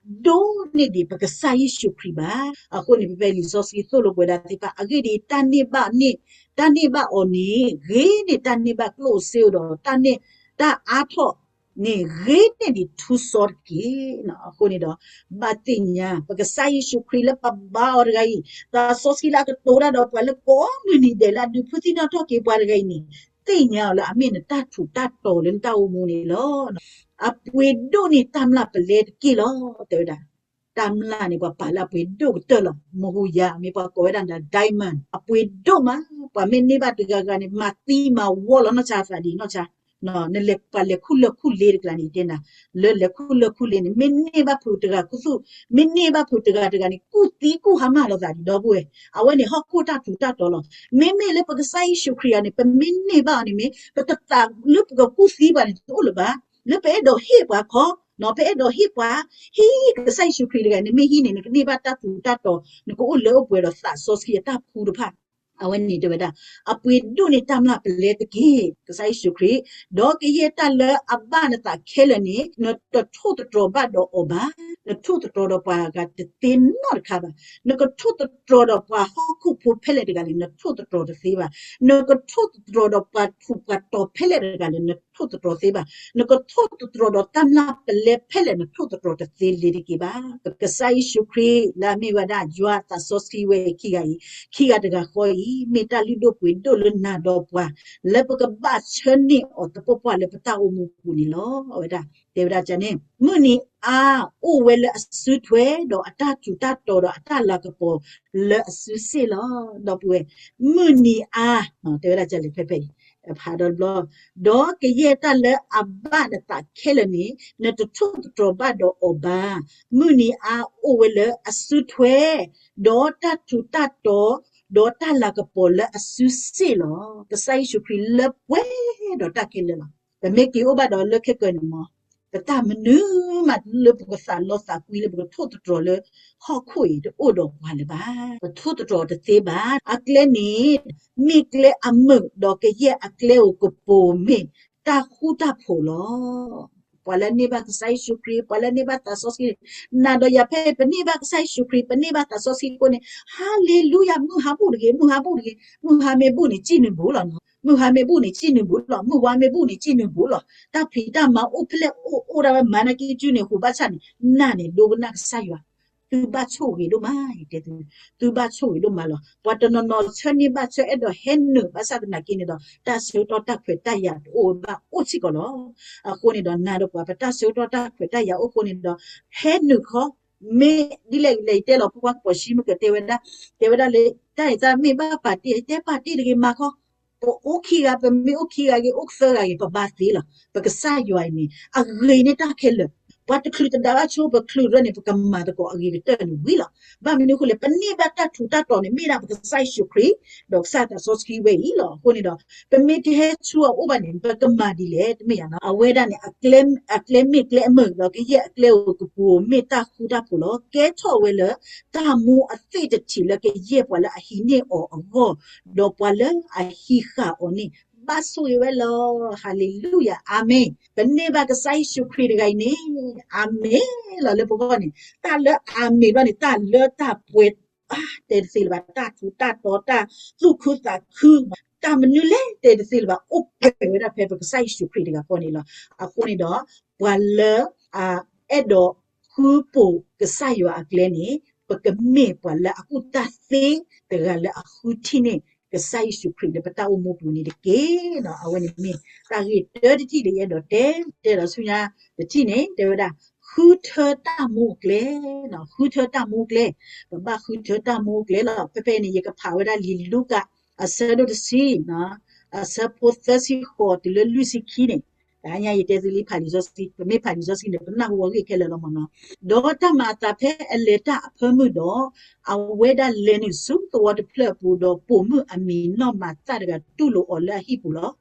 ဒိၣ်န့ၢ်ဒံးပကစၢ်ယ့ၣ်ၡူးခရံာ်ဘၣ်. အဃိန့ၣ် ပဖဲလံာ်စီဆှံသိၣ်လိပှၤဒၣ်သ့ၣ်တဖၣ် အဂ့ၢ်ဒ်အံၤ, တၢ်န့ၢ်ဘၣ်န့ၣ်, တၢ်န့ၢ်ဘၣ်အီၤန့ၣ် ဂ့ၤန့ၢ်တၢ်န့ၢ်ဘၣ်ကျိၣ်ဧိၤစ့ဧိၤဒီး တၢ်န့ၢ်, တၢ်အါထီၣ်န့ၣ် ဂ့ၤန့ၢ်ဒံးထူစီတက့ၢ်. အဃိန့ၣ်ဒီး ဘၣ်သ့ၣ်ညါ ပကစၢ်ယ့ၣ်ၡူးခရံာ်လၢပဘါအီၤတဂၤအံၤ, သးစီဆှံလၢအကတိၤတၢ်ဒီးပှၤလၢကိးမုၢ်နံၤဒဲးလၢအဒုးဖုးသံနီၣ်ထီၣ်က့ၤပှၤတဂၤအံၤန့ၣ်, သ့ၣ်ညါအီၤလၢအမ့ၢ်နတၢ်ထူးတၢ်တီၤလၢနတၢ်အိၣ်မူန့ၣ်လီၤ. အပှ့ၤဒိၣ်န့ၢ်တၢ်မျၢ်ပလဲတက့ၢ်လီၤ. တဲဝဲဒၣ် တၢ်မျၢ်န့ၣ် ပှၤပာ်လၢအပှ့ၤဒိၣ်ကတၢၢ်လီၤ. မဟူယၤ မ့ၢ်ပှၤကိးဝဲဒၣ်ဒီး diamond အပှ့ၤဒိၣ်မး, ပှၤမ့ၢ်န့ၢ်ဘၣ်တဂၤဂၤန့ၣ် မၤသံမၤဝီလီၤနီၢ်ဆါ သးဒ်နီၢ်ဆါ, နလဲၤပှၤလဲၤခူၣ်လၢၢ်ခူၣ်လ့တကျါန့ၣ် ယတဲနၤ, လၢလဲၤခူၣ်လၢၢ်ခူၣ်လ့န့ၣ် မ့ၢ်န့ၢ်ဘၣ်ဖုးတဂၤခူသူၣ်, မ့ၢ်န့ၢ်ဘၣ်ဖုးတဂၤတဂၤန့ၣ် ကူၣ်သံကူၣ်ဟါမၢ်လိာ်သးဒံး ဒီပုၢ်ဝဲၢ်, အဝဲန့ၣ်ဟီၣ်ခိၣ်တၢ်ထူးတၢ်တီၤလီၤ. မ့မ့ၢ်လၢပကစၢ်ယ့ၣ်ၡူးခရံာ်အံၤန့ၣ် ပမ့ၢ်န့ၢ်ဘၣ်အီၤန့ၣ်မ့ၢ် ပတသးလၢပကကူၣ်သံပှၤန့ၣ် တအိၣ်လၢၤဘၣ်. လၢပအဲၣ်ဒိးဟ့ၣ်ပှၤခီ, ပအဲၣ်ဒိးဟ့ၣ်ပှၤ, ဟံးကစၢ်ယ့ၣ်ၡူးခရံာ်တဂၤန့ၣ် မ့ၢ်ဟံးန့ၣ် နကန့ၢ်ဘၣ်တၢ်ထူးတၢ်တီၤ, နကအိၣ်လၢအိၣ်ပှဲၤဒီးသးစီဆှံအတၢ်ဖှူတဖၣ်. အဝဲန့ၣ်တဲဝဲဒၣ် အပှ့ၤဒိၣ်န့ၢ်တၢ်မျၢ်ပလဲတက့ၢ်. ကစၢ်ယ့ၣ်ၡူးခရံာ်, ဒီးကယဲၢ်တၢ်လၢအဘၣ်နသးခဲလၢာ်န့ၣ် နတထိၣ်သတြီၤဘၣ်ဒီးအီၤဘၣ်. နထိၣ်သတြီၤဒီးပှၤဂၤတသ့နီတခါဘၣ်. နကထိၣ်သတြီၤဒီးပှၤဟီၣ်ခိၣ်ဖိဖဲလဲၣ်တဂၤန့ၣ် နထိၣ်သတြီၤတသ့ဘၣ်. နကထိၣ်သတြီၤဒီးပှၤထူးပှၤတီၤဖဲလဲၣ်တဂၤန့ၣ် နထိၣ်သတြီၤသ့ဘၣ်. နကထိၣ်သတြီၤဒီးတၢ်မျၢ်ပလဲဖဲလဲၣ် နထိၣ်သတြီၤတသ့လ့ၤတက့ၢ်ဘၣ်. ပကစၢ်ယ့ၣ်ၡူးခရံာ်လၢအမ့ၢ်ဝဲဒၣ်ယွၤသးစီဆှံဝဲအံၤခံဂၤအံၤ, ခံဂၤတဂၤဃီအံၤ မ့ၢ်တၢ်လုၢ်ဒိၣ်ပှ့ၤဒိၣ်လၢနၤဒီးပှၤ လၢပကဘၣ်ဆၢန့ၢ်အီၤသပှၢ်ပှၢ်လၢပတၢ်အိၣ်မူပူၤန့ၣ်လီၤ. အဝဲဒၣ် တဲဝဲဒၣ်န့ၣ် မုၢ်နံၤအါအိၣ်ဝဲလၢအစုထွဲ ဒီးအတၢ်ထူးတၢ်တီၤဒီးအတၢ်လၤကပီၤလၢအစုစ့ၣ်လီၤ. ဒီပုၢ်ဝဲၢ်, မုၢ်နံၤအါ, တဲဝဲဒၣ်လဲၤဖဲဖဲအံၤ, ဖးဒီတဘျီ, ဒီးကယဲၢ်တၢ်လၢအဘၣ်နသးခဲလၢာ်န့ၣ် နတထိၣ်သတြီၤဘၣ်ဒီးအီၤဘၣ်. မုၢ်နံၤအါအိၣ်ဝဲလၢအစုထွဲ ဒီးတၢ်ထူးတၢ်တီၤ ဒီးတၢ်လၤကပီၤလၢအစုစ့ၣ်လီၤ. ကစၢ်ယ့ၣ်ၡူးခရံာ်လၢပှဲၤဒီးတၢ်ခဲလၢာ်လီၤ. ပမ့ၢ်က့ၤအိၣ်ဘၣ်ဒီးလၢခဲကၢန့ၣ်မ့ၢ် ပတၢ်မနုၤမးလၢပကသးလီသးကွံလၢပကထိၣ်သတြီၤလၢဟီၣ်ခိၣ်အံၤတအိၣ်ဒီးပှၤလၢၤဘၣ်. ပထိၣ်သတြီၤတသ့ဘၣ်. အကျဲန့ၣ် မ့ၢ်ကျဲအမုာ် ဒီးကယဲၢ်အကျဲဧိၤကပိၤမ့ၢ်တၢ်ဃူတၢ်ဖိးလီၤ. ပှၤလၢန့ၢ်ဘၣ်ကစၢ်ယ့ၣ်ၡူးခရံာ်, ပှၤလၢန့ၢ်ဘၣ်သးစီဆှံန့ၣ်, နၤဒီးယၤဖဲပန့ၢ်ဘၣ်ကစၢ်ယ့ၣ်ၡူးခရံာ်, ပန့ၢ်ဘၣ်သးစီဆှံအဃိန့ၣ်, ဟါလ့လူယၤ, မုၢ်ဟါဘူၣ်တဂ့ၤ, မုၢ်ဟါဘူၣ်တဂ့ၤ, မုၢ်ဟါမ့ၢ်ဘူၣ်န့ၣ် စံၣ်နုာ်ဘူးလီၤနီၤ. မုၢ်ဟါမ့ၢ်ဘူၣ်န့ၣ် စံၣ်နုာ်ဘူးလီၤ. မုၢ်ဝါမ့ၢ်ဘူၣ်န့ၣ် စံၣ်နုာ်ဘူးလီၤ. တၢ်ဖံးတၢ်မၤအိၣ်ဖဲလဲၣ်အိၣ်အိၣ်ဒၣ်ဝဲ မၤနာ်က့ကၠူန့ၣ် ဟူးဘၣ်ဆၣ်န့ၣ်, နၤန့ၣ် ဒိကနၣ်ကစၢ်ယွၤ သုဘၣ်ဆိၣ်ဂ့ၤဒိၣ်မး, ယတဲသု, သုဘၣ်ဆိၣ်ဂ့ၤဒိၣ်မးလီၤ. ပှၤတနီၤနီၤဆၢန့ၢ်ဘၣ်ဆၢ အဲၣ်ဒိးဟဲနုာ်ဘၣ်ဆၣ်သနာ်က့န့ၣ်ဒီး တၢ်ဆၢကတီၢ်တၢ်ခွဲးတၢ်ယာ်တအိၣ်ဘၣ်အိၣ်စ့ၢ်ကီးလီၤ. အဃိန့ၣ်ဒီး နၤဒီးပှၤ ပတၢ်ဆၢကတီၢ်တၢ်ခွဲးတၢ်ယာ်အိၣ်အဃိန့ၣ်ဒီး ဟဲနုာ်ခီ, မ့ၢ်ဒ်လဲၣ်လဲၣ် ယတဲလီၤ ဖိခွါကပီၤ ဆံမုၢ်ကတဲဝဲဒၣ်, တဲဝဲဒၣ်လၢ တၢ်အံၤတၢ်မ့ၢ်ဘၣ်ပာ်တ့ၢ် ယတဲပာ်တ့ၢ်တဂ့ၤမၤခီ, ပအိၣ်ခံဂၤ ပမ့ၢ်အိၣ်ခံဂၤဂ့ၤ အိၣ်သၢဂၤဂ့ၤ ပဘါသ့လီၤ. ပကစၢ်ယွၤအံၤန့ၣ် အဂ့ၤန့ၢ်တၢ်ခဲလၢာ်, ပှၤတချုးတဒါဘၣ်ဆိ ပချုးရဲၣ်န့ၣ် ပကမၤသကိးအဂ့ၤကတၢၢ်န့ၣ်ဝံၤလီၤ. ဘၣ်မနုၤအဃိလဲၣ်, ပန့ၢ်ဘၣ်တၢ်ထူးတၢ်တီၤန့ၣ် မ့ၢ်ဒၣ်ပကစၢ်ယ့ၣ်ၡူးခရံာ် ဒီးကစၢ်သးစီဆှံဝဲအံၤလီၤ. အဃိန့ၣ်ဒီး ပမ့ၢ်တဟဲဆူအအိၣ်ဘၣ်န့ၣ် ပကမၤဒ်လဲၣ်, တမ့ၢ်ယၤနီၤ. အဝဲဒၣ်န့ၣ် အကျဲမ့ၢ်ကျဲအမုာ် ဒီးကယဲၢ်အကျဲဧိၤကပိၤ မ့ၢ်တၢ်ဃူတၢ်ဖိးလီၤ. ကဲထီၣ်ဝဲလၢ တၢ်မူအသ့ၣ်တထံးလၢကယဲၢ်ပှၤလၢအဟံးန့ၢ်အီၤအဂီၢ်, ဒီးပှၤလၢအဟံးဃာ်အီၤန့ၣ် ဘၣ်ဆိၣ်ဂ့ၤဝဲလီၤ. ဟၤလ့လူယၤ, အၤမ့ၣ်. ပန့ၢ်ဘၣ်ကစၢ်ယ့ၣ်ၡူးခရံာ်တဂၤအံၤန့ၣ်, အၤမ့ၣ်လီၤ. လၢပဂီၢ်န့ၣ် တၢ်လၢအၤမ့ၣ်ဘျီန့ၣ် တၢ်လၢတၢ်ပှဲၤ တဲတသ့လၢၤဘၣ်, တၢ်ထူးတၢ်တီၤ, တၢ်သူၣ်ခုသးခု, တၢ်မနုၤလဲၣ်တဲတသ့လၢၤဘၣ်, အိၣ်ပှဲၤဝဲဒၣ်ဖဲပကစၢ်ယ့ၣ်ၡူးခရံာ်တဂၤဃီန့ၣ်လီၤ. အဃိန့ၣ်ဒီး ပှၤလၢအအဲၣ်ဒိးဃုပိာ်ကစၢ်ယွၤအကျဲန့ၣ်, ပကမ့ၢ်ပှၤလၢအကူၣ်တၢ်သ့တဂၤလၢအဃုထံၣ်န့ၢ် ကစၢ်ယ့ၣ်ၡူးခရံာ်လၢပတၢ်အိၣ်မူပူၤန့ၣ်တက့ၢ်. အဝဲန့ၣ်မ့ၢ်တၢ်ဂ့ၢ်တၢတထံၣ်လၢယအဲၣ်ဒိးတဲ, တဲဒီးဆူညါတထံၣ်န့ၣ် တဲဝဲဒၣ် ဃုထၢတၢ်မူအကျဲ, ဃုထၢတၢ်မူအကျဲ, ပဘၣ်ဃုထၢတၢ်မူအကျဲလီၤ. ဖဲဖဲအံၤန့ၣ် ယကဖးဝဲဒၣ်လံာ်လူၤကၣ် အဆၢဒိၣ်တဆံ, အဆၢဖိသၢဆံဃိးတုၤလၢလွံၢ်ဆံခံန့ၣ်, တဟါညါယတဲသုလံ ဖးလံာ်စီဆှံ, ပမ့ၢ်ဖးလံာ်စီဆှံန့ၣ် ပနၢ်ဟူအဂ့ၢ်ခဲလၢာ်လီၤမ့ၢ်နီၤ. ဒီးတၢ်မၤအသးဖဲအလဲၤတၢ်အဖၢမုၢ်ဒီး, အဝဲဒၣ်လဲၤနုာ်ဆူသဝီတဖျၢၣ်အပူၤ, ဒီးပိာ်မုၣ်အမံၤနီၢ်မၤသၣ်တဂၤတူၢ်လိာ်အီၤလၢအဟံၣ်ပူၤလီၤ.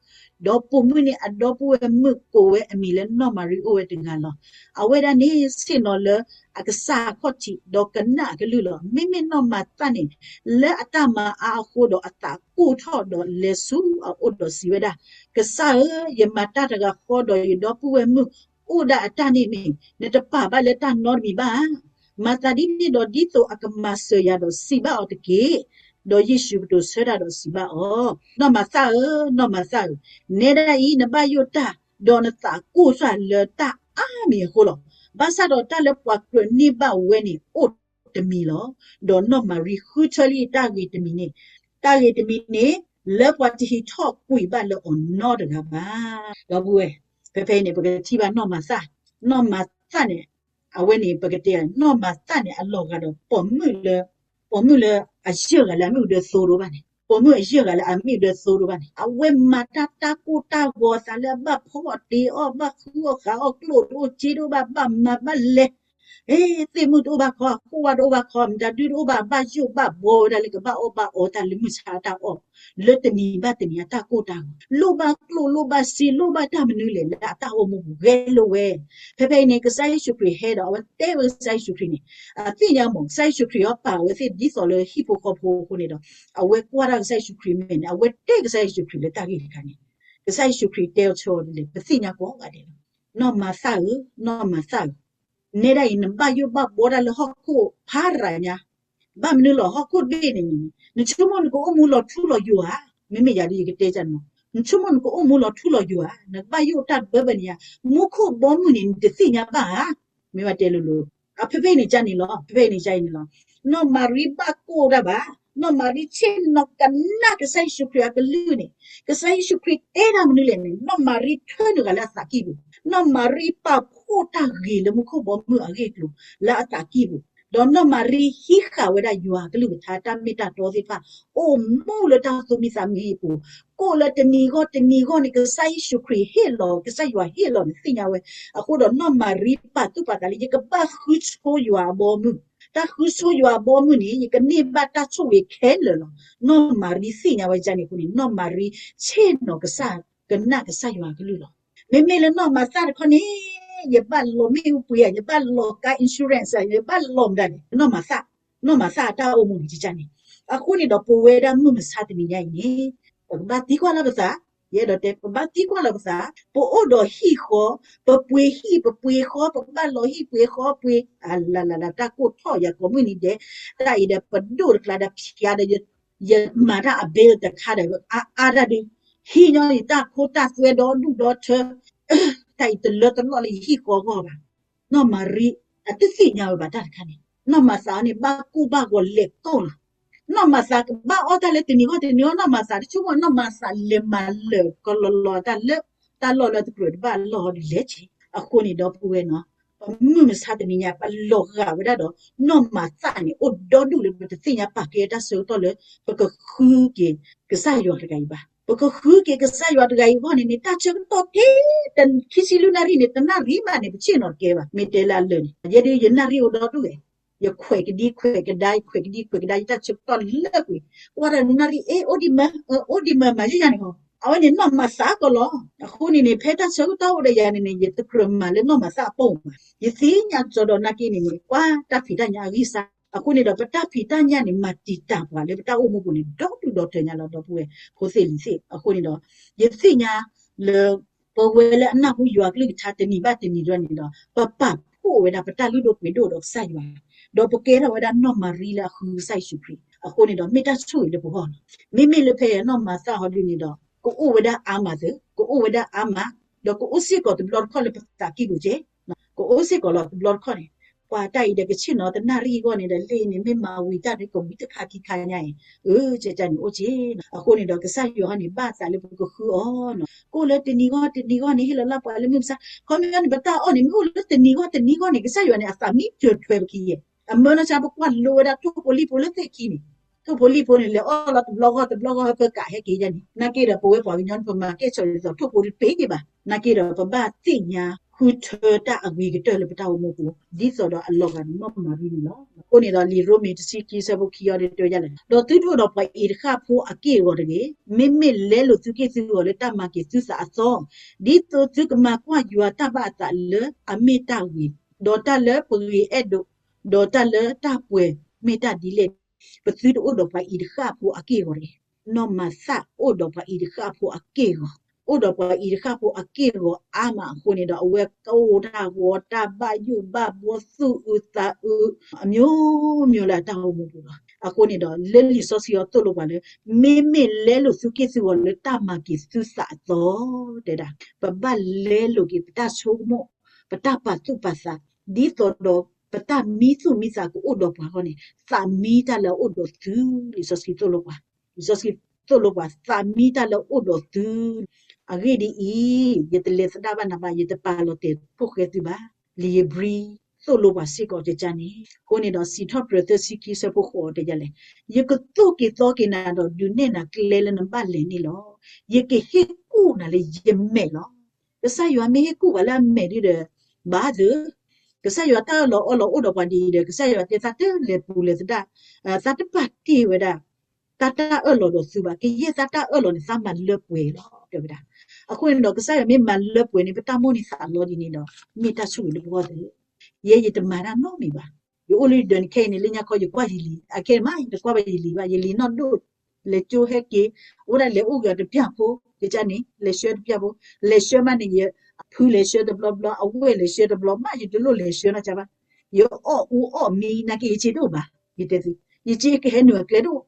ဒီးပိာ်မုၣ်န့ၣ်အဒီပုၢ်ဝဲၢ်မုၣ်ကိးဝဲအမံၤလၢနီၢ်မၤရံအိၣ်ဝဲတဂၤလီၤ. အဝဲဒၣ်န့ၣ်ဆ့ၣ်နီၤလၢအကစၢ်အခီၣ်ထံး, ဒီးကနၣ်အကလုၢ်လီၤ. မ့မ့ၢ်နီၢ်မၤသၣ်န့ၣ်, လၢအတၢ်မၤအါအဃိဒီးအသးကိၢ်ထီၣ်ဒီးလဲၤဆူအအိၣ်ဒီးစံးဝဲဒၣ်, ကစၢ်ဧၢ, ယမၤတၢ်တဂၤဃီဒီးယဒီပုၢ်ဝဲၢ်မုၣ်အိၣ်ဒၣ်အတၢ်န့ၣ်မ့ၢ်, နတပာ်ဘၣ်လၢတၢ်နီတမံၤဘၣ်ဧါ. မၤသးဒ်န့ၣ်ဒီးဒ်သိးအကမၤစၢၤယၤဒီးစံးဘၣ်အီၤတက့ၢ်. ဒီးယ့ၣ်ၡူးကတိၤဆၢတၢ်ဒီးစံးဘၣ်အီၤ, နီၢ်မၤသၣ်ဧၢ, နီၢ်မၤသၣ်ဧၢ, နဲဒၣ်အံၤနဘၣ်ယိၣ်တၢ်, ဒီးနသးကိၢ်စၢ်လၢတၢ်အါမံၤအဃိလီၤ. ဘၣ်ဆၣ်ဒီးတၢ်လၢပှၤကြၢးန့ၢ်ဘၣ်ဝဲန့ၣ်အိၣ်တမံၤလီၤ. ဒီးနီၢ်မၤရံဃုထၢလံတၢ်ဂ့ၤတမံၤန့ၣ်, တၢ်ဂ့ၤတမံၤန့ၣ် လၢပှၤတဟံးထီၣ်ကွံာ်ဘၣ်လၢအီၤနီတဂၤဘၣ်. ဒီပုၢ်ဝဲၢ်, ဖဲဖဲအံၤန့ၣ် ပကထံၣ်ဘၣ်နီၢ်မၤသၣ်, နီၢ်မၤသၣ်န့ၣ်, အဝဲန့ၣ် ပကတဲ နီၢ်မၤသၣ်န့ၣ် အလီၤဂာ်ဒီး ပိာ်မုၣ်လၢအယဲၢ်ဂၤလၢအမ့ၣ်အူဒၢသိတအိၣ်ဘၣ်န့ၣ်, ပိာ်မုၣ်အယဲၢ်ဂၤလၢအမ့ၣ်အူဒၢသိတအိၣ်ဘၣ်န့ၣ်, အဝဲမၤတၢ်တၢ်ကိၢ်တၢ်ဂီၤအသးလၢအဘၣ်ဖီအီၣ်တ့အီၣ်, ဘၣ်ဃုအီၣ်ဃုအီၣ်, ကျိၣ်တအိၣ်စ့တအိၣ်ဘၣ်, ဘၣ်မၤဘၣ်လဲၤ သ့ၣ်မုၣ်တအိၣ်ဘၣ်ခီ, ခိၣ်ဝါတအိၣ်ဘၣ်ခီ, မတၤဒုတအိၣ်ဘၣ်, ဘၣ်ယိၣ်ဘၣ်ဘှီဝဲဒၣ်လၢကဘၣ်အီၣ်ဘၣ်အီတၢ်လၢမုၢ်ဆါအတၢ်အီၣ်, လၢတနံၤဘၣ်တနံၤအတၢ်ကိၢ်တၢ်ဂီၤ, လိၣ်ဘၣ်ကျိၣ်လိၣ်ဘၣ်စ့လိၣ်ဘၣ်တၢ်မနုၤလဲၣ်လၢအတၢ်အိၣ်မူပူၤဂဲၤလိာ်ဝဲ. ဖဲဖဲအံၤန့ၣ် ကစၢ်ယ့ၣ်ၡူးခရံာ်ဟဲဒီး အဝဲတဲဝဲကစၢ်ယ့ၣ်ၡူးခရံာ်န့ၣ်, အသ့ၣ်ညါမး ကစၢ်ယ့ၣ်ၡူးခရံာ်အီၤပာ်ဝဲသ့ၣ်ဒ်သိးလၢဟံၣ်ဖိဃီဖိအဃိန့ၣ်ဒီး, အဝဲကွၢ်တၢ်ကစၢ်ယ့ၣ်ၡူးခရံာ်မ့ၢ်န့ၣ် အဝဲတဲကစၢ်ယ့ၣ်ၡူးခရံာ်လၢတၢ်ဂ့ၢ်တခါန့ၣ်, ကစၢ်ယ့ၣ်ၡူးခရံာ်တဲအီၤဆၢအီၤဒ်လဲၣ် ပသ့ၣ်ညါကိးဂၤဒဲးလီၤ. နီၢ်မၤသၣ်ဧၢ, နီၢ်မၤသၣ်ဧၢ, နဲဒၣ်အံၤ နဘၣ်ယိၣ်ဘၣ်ဘှီတၢ်လၢဟီၣ်ခိၣ်ဖးရၤညါ, ဘၣ်မနုၤလီၤ ဟီၣ်ခိၣ်တဘ့ၣ်န့ၣ်, နဆိကမိၣ်နကအိၣ်မူလီၤထူလီၤယိာ်ဧါ. မ့မ့ၢ်ယၤဒ်ယကတဲကန့ၣ်လီၤ, နဆိကမိၣ်နကအိၣ်မူလီၤထူလီၤယိာ်ဧါ, နကဘၣ်ယိၣ်တၢ်တဘၢဘၢန့ၣ်ဧါ, မူခိၣ်ဘီမုၢ်န့ၣ် နတသ့ၣ်ညါဘၣ်ဧါ. မ့ၢ်ဘၣ်တဲလိၤလိၤ, အဖဲဖဲအံၤန့ၣ်ကန့ၣ်လီၤ, ဖဲဖဲအံၤန့ၣ်ကန့ၣ်လီၤ. နီၢ်မၤရံဘၣ်ကိၢ်တၢ်ဘၣ်, နီၢ်မၤရံဆ့ၣ်နီၤကနၣ်ကစၢ်ယ့ၣ်ၡူးခရံာ်အကလုၢ်န့ၣ်, ကစၢ်ယ့ၣ်ၡူးခရံာ်တဲတၢ်မနုၤလဲၣ်န့ၣ် နီၢ်မၤရံထၢနုာ်ဃာ်လၢအသးကံၢ်ပူၤ, နီၢ်မၤရံပာ်ဖှိၣ်တၢ်ဂ့ၤလၢမူခိၣ်ဘီမုၢ်အဂ့ၢ်အကျိၤလၢအသးကံၢ်ပူၤ, ဒီးနီၢ်မၤရံဟံးဃာ်ဝဲဒၣ်ယွၤအကလုၢ်ကထါတၢ်မ့ၢ်တၢ်တီသ့ၣ်တဖၣ်, အိၣ်မူလၢတၢ်သူၣ်မံသးမံအပူၤ, ကိၣ်လၢတနံၤဂီၢ်တနံၤဂီၢ်န့ၣ် ကစၢ်ယ့ၣ်ၡူးခရံာ်ဟ့ၣ်လီၤ, ကစၢ်ယွၤဟ့ၣ်လီၤန့ၣ်သ့ၣ်ညါဝဲ. အဃိဒီးနီၢ်မၤရံပာ်သူၣ်ပာ်သးလၢ ယကဘၣ်ဃုဆိယွၤအဘီအမုၢ်, တၢ်ဃုဆိယွၤအဘီအမုၢ်န့ၣ် ယကန့ၢ်ဘၣ်တၢ်ဆိၣ်ဂ့ၤခဲလၢာ်လီၤ. နီၢ်မၤရံသ့ၣ်ညါဝဲဒ်န့ၣ်အဃိန့ၣ် နီၢ်မၤရံဆ့ၣ်နီၤကစၢ်, ကနၣ်ကစၢ်ယွၤအကလုၢ်လီၤ. မ့မ့ၢ်လၢနီၢ်မၤသၣ်တခီန့ၣ်, ယဘၣ်လီၤမ့ၣ်အူပှ့ၤဧါ, ယဘၣ်လီၤကါ insurance ဧါ, ယဘၣ်လီၤမတၤန့ၣ်, နီၢ်မၤသၣ်, နီၢ်မၤသၣ်အတၢ်အိၣ်မူန့ၣ်ဒ်န့ၣ်. အဃိန့ၣ်ဒီး ပဝဲဒၣ်မုၢ်မဆါတနံၤညါအံၤန့ၣ်, ပကဘၣ်သံကွၢ်လၢပသး, ယအဲၣ်ဒိးတဲ ပဘၣ်သံကွၢ်လၢပသး, ပအိၣ်ဒီးဟံၣ်ဃီ, ပပှ့ၤဟံၣ် ပပှ့ၤဃီ, ပဘၣ်လီၤဟံၣ်ပှ့ၤဃီပှ့ၤ, အလၢ်လၢ်လၢ် တၢ်ကိၢ်ထီၣ်ယၤကိးမုၢ်နံၤဒဲး, တၢ်အံၤဒီး ပဒိၣ်တကျါဒီးဖျါဒီး ယမၤတၢ်အ bill တခါဒီး အါအါတၢ်ဒုး, ဟံးညီယတၢ်ခိတၢ်သွဲဒီဒူၣ်ဒီထၢ, တၢ်အံၤတလၢတလီၢ်လၢယဟံၣ်ဃီအဂီၢ်ဘၣ်. နီၢ်မၤရံ အတသ့ၣ်ညါဝဲဘၣ်တၢ်တခါန့ၣ်, နီၢ်မၤသးအီၤန့ၣ် ဘၣ်ကိၢ်ဘၣ်ဂီၤလဲၤကိၢ်လီၤ. နီၢ်မၤသးကဘၣ်အီၣ်တၢ်လၢတနံၤဂီၢ်တနံၤဂီၢ်, နီၢ်မၤသးတဆိကမိၣ် နီၢ်မၤသးလဲၤမၤလၢာ်ကလီလီၤတၢ်လၢ တၢ်လီၢ်လၢတကြၢးတဘၣ်လီၢ်ဒ်လဲၣ်က့. အဃိန့ၣ်ဒီပုၢ်ဝဲၢ်, ပမုၢ်မဆါတနံၤညါ ပလီၤဂာ်ဝဲဒၣ်ဒီး နီၢ်မၤသၣ်န့ၣ် အိၣ်ဒီဒူၣ်လၢပတသ့ၣ်ညါပာ်ကဲတၢ်ဆၢကတီၢ်လၢ ပကဃုက့ၤကစၢ်ယွၤတဂၤအံၤဘၣ်. ပကဃုက့ၤကစၢ်ယွၤတဂၤအံၤအဂီၢ်န့ၣ်န့ၣ် တၢ်ဆၢကတီၢ်ထဲ ခံဆံလွံၢ်နၣ်ရံၣ်န့ၣ် တနၣ်ရံၣ်မးန့ၣ် ပဆ့ၣ်နီၤတကဲဘၣ်. မ့ၢ်တဲလၢအလၢာ်န့ၣ် ယဲဒုးယနၣ်ရံၣ်အိၣ်ဒီဒူၣ်ဝဲ, ယခွဲးကဒံခွဲးကဒါ ယခွဲးကဒံခွဲးကဒါ ယတၢ်ဆၢကတီၢ်လၢကွံာ်, ကွၢ်ဒီးနၣ်ရံၣ် အ့ အိၣ်ဒံးမး, အိၣ်ဒံးမး မၤယဲယၤန့ၣ်ဟီ, အဝဲန့ၣ်နီၢ်မၤသးကလီၤ. အဃိန့ၣ်န့ၣ် ဖဲတၢ်ဆၢကတီၢ်အိၣ်ဒီးယၤန့ၣ်န့ၣ် ယတကြၢးမၤလၢနီၢ်မၤသၣ်အပူၤမး, ယသ့ၣ်ညါကစီဒီးနာ်က့န့ၣ်န့ၣ် ကွၢ်တၢ်ဖံးတၢ်ညၣ်အဂံၢ်စၢ် အဃိန့ၣ်ဒီး ပတၢ်ဖံးတၢ်ညၣ်န့ၣ် မၤတံာ်တာ်ပှၤလၢပတၢ်အိၣ်မူပူၤန့ၣ် ဒီဒူၣ်ဒီထၢညါလီၤ ဒီပုၢ်ဝဲၢ်ဖိသ့ၣ်လံၤသ့ၣ်. အဃိန့ၣ်ဒီး ယသ့ၣ်ညါလၢ ပဝဲလၢအနၢ်ဟူယွၤအကလုၢ်ကထါတနံၤဘၣ်တနံၤဒ်န့ၣ်ဒီး ပပာ်ဖှိၣ်ဝဲဒၣ်ပတၢ်လုၢ်ဒိၣ်ပှ့ၤဒိၣ်ဒီးကစၢ်ယွၤ, ဒီးပကဲထီၣ်ဝဲဒၣ်နီၢ်မၤရံလၢအဃုကစၢ်ယ့ၣ်ၡူးခရံာ်. အဃိန့ၣ်ဒီး မ့ၢ်တၢ်ဆိၣ်ဂ့ၤလၢပဂီၢ်လီၤ. မ့မ့ၢ်လၢဖဲနီၢ်မၤသးဟီဒ်န့ၣ်ဒီး ကအိၣ်ဝဲဒၣ်အါမးသ့, ကအိၣ်ဝဲဒၣ်အါမး, ဒီးကအိၣ်စ့ၢ်ကီးတဘျီတခီၣ်လၢပသးကံၢ်ပူၤက့, ကအိၣ်စ့ၢ်ကီးလီၤတဘျီတခီၣ်န့ၣ်, ပှၤတၢ်အံၤဒီးကဆ့ၣ်နီၤတနၣ်ရံၣ်အဂီၢ်န့ၣ်ဒီး လ့န့ၣ် မ့ၢ်မၤဝံၤတၢ်ဒီးကဝံတခါခံခါညါအံၤ, အၢ ကကန့ၣ်အိၣ်က့. အဃိန့ၣ်ဒီး ကစၢ်ယွၤဟီန့ၣ် ဘၣ်သးလၢပကဃုအီၤနီၤ. ကအိၣ်လၢတနံၤဂီၢ်တနံၤဂီၢ်န့ၣ် ဟ့ၣ်လီၤလၢပှၤလၢမုၢ်မဆါ, ခီပညီန့ၣ် ပတၢ်အီၣ်န့ၣ် မ့ၢ်အိၣ်လၢတနံၤဂီၢ်တနံၤဂီၢ်န့ၣ် ကစၢ်ယွၤန့ၣ် အသးမံစၢၤထွဲပခံယဲၢ်. အမၢနီၢ်ဆါ ပကွၢ်လိဝဲဒၣ်ထိၣ်ဖိလံၣ်ဖိလၢသ့ၣ်ခံန့ၣ်, ထိၣ်ဖိလံၣ်ဖိန့ၣ် လဲၤအီၣ်လီၤတဘျီဂီၢ်တဘျီဂီၢ် ဟဲပၢၤကးဟဲက့ၤယဲၢ်န့ၣ်, နာ်က့ဒီး ပဝဲပှၤကညီန့ၣ် ပမၤကဲၣ်ဆိးဒ်သိးထိၣ်ဖိတပ့ၤက့ၤဘၣ်. နာ်က့ဒီး ပဘၣ်သ့ၣ်ညါဃုထၢတၢ်အဂ့ၤကတၢၢ်လၢပတၢ်အိၣ်မူပူၤ ဒ်သိးဒီးအလီၤဂာ်နီၢ်မၤရံန့ၣ်လီၤ. အဃိန့ၣ်ဒီး လံာ်ရိမ့ၤတဆံခံဆၢဖိခံအံၤဒီးတဲဝဲဒ်လဲၣ်, ဒီးသုတအိၣ်ဒီးပှၤအံၤတဃၣ်ဖိအက့ၢ်အဂီၤတဂ့ၤ, မ့မ့ၢ်လဲလိာ်သုက့ၢ်သုဂီၤလၢတၢ်မၤက့ၤသုသးအသီ, ဒ်သိးသုကမၤကွၢ်ယွၤတၢ်ဘၣ်အသးလၢအမ့ၢ်တၢ်ဂ့ၤ, ဒီးတၢ်လၢပဂ့ၤအဲၣ်ဒိး, ဒီးတၢ်လၢတၢ်ပှဲၤမ့ၢ်တၢ်ဒ်လဲၣ်န့ၣ်, ပသုတအိၣ်ဒီးပှၤအံၤတဃၣ်ဖိအက့ၢ်အဂီၤတဂ့ၤ. နီၢ်မၤသးအိၣ်ဒီးပှၤအံၤတဃၣ်ဖိအက့ၢ်အဂီၤ, အိၣ်ဒီးပှၤအံၤတဃၣ်ဖိအက့ၢ်အဂီၤအါမးအဃိန့ၣ်ဒီး အဝဲကအိၣ်တၢ်ဂီၤတၢ်ဘၣ်ယိၣ်ဘၣ်ဘှီသူၣ်အုးသးအုး အမျိုးမျိုးလၢအတၢ်အိၣ်မူပူၤလီၤ. အဃိန့ၣ်ဒီး လၢလံာ်စီဆှံအီၤသိၣ်လိပှၤလၢ မ့မ့ၢ်လဲလိာ်သုက့ၢ်သုဂီၤလၢတၢ်မၤက့ၤသုသးအသီ တဲဒၣ် ပဘၣ်လဲလိာ်က့ၤပတၢ်ဆိကမိၣ် ပတၢ်ပာ်သူၣ်ပာ်သး ဒ်သိးဒီးပတၢ်မံသူၣ်မံသးကအိၣ်ဒီးပှၤအဂီၢ်န့ၣ် သးမံတၢ်လၢအအိၣ်ဒီးသု, လံာ်စီဆှံသိၣ်လိပှၤ, လံာ်စီဆှံသိၣ်လိပှၤ သးမံတၢ်လၢအအိၣ်ဒီးသု, အဂ့ၢ်ဒ်အံၤ, ယတလဲၤသဒၣ်ဘၣ်နၤဘၣ်, ယတပာ်လီၤတဲာ်ဖိၣ်ဃဲသုဘၣ်, လံာ်ဧ့ၤဘြံၤသိၣ်လိပှၤစ့ၢ်ကီးကကန့ၣ်, အဃိန့ၣ်ဒီး စံးထီၣ်ပတြၢၤသၢဆံခံဆၢဖိဃိးတဲဒ်လဲၣ်, ယကသိၣ်က့ၤသီက့ၤနၤဒီး ဒုးနဲၣ်နၤကျဲလၢနဘၣ်လဲၤန့ၣ်လီၤ. ယကဟ့ၣ်ကူၣ်နၤလၢယမဲာ်လီၤ. ကစၢ်ယွၤမ့ၢ်ဟ့ၣ်ကူၣ်ပှၤလၢအမဲာ်ဒ်ဒီး ဘၣ်သ့, ကစၢ်ယွၤတၢ်အၢၣ်လီၤအီလီၤအိၣ်ဒီးပှၤဒ်အံၤဒီး ကစၢ်ယွၤတဲသးတလဲၤပူၤလဲၤသဒၣ်, သးတပာ်တ့ၢ်ဝဲဒၣ် သးတၢ်အၢၣ်လီၤဒီးသုဘၣ်, ကယဲၢ်သးတၢ်အၢၣ်လီၤန့ၣ် သးမၤလၢပှဲၤလီၤ တဲဝဲဒၣ်. အဃိန့ၣ်ဒီး ကစၢ်ယွၤမ့ၢ်မၤလၢပှဲၤန့ၣ် ပတၢ်မိၣ်န့ၢ်သးလီဒ်န့ၣ်ဒီး မ့ၢ်တၢ်ဆိၣ်ဂ့ၤလၢပဂီၢ်သ့, ယဲယတမၤတၢ်နီတမံၤဘၣ်. ယအိၣ်လၢယဒၢးနခဲအံၤန့ၣ် လၢညါခီယကွၢ်ယလံၤ, အခဲအံၤမး ယတကွၢ်ဘၣ်ယလံၤဘၣ်, ယလံၤနီၢ်ဒိၣ်, လဲၤကၠိဟဲက့ၤ, အိၣ်ဒၣ်လဲၤအိၣ်က့ၤအီၤတပျၢ်ဖိ, ယကန့ၣ် လဲၤဆှၢတပျၢ်ဖိ, လဲၤဆှၢမးန့ၣ် ယဖုလဲၤဆှၢတဘျီဘျီ, အဝဲၢ်လဲၤဆှၢတဘျီ, မ့ၢ်ယတလိၣ်လဲၤဆှၢနီတဘျီဘၣ်. ယအီၣ်အူအီၣ်မံနာ်က့ ယစ့တအိၣ်ဘၣ်, ယတဲသု, ယစ့ကဟဲနုာ်အကျဲတအိၣ်,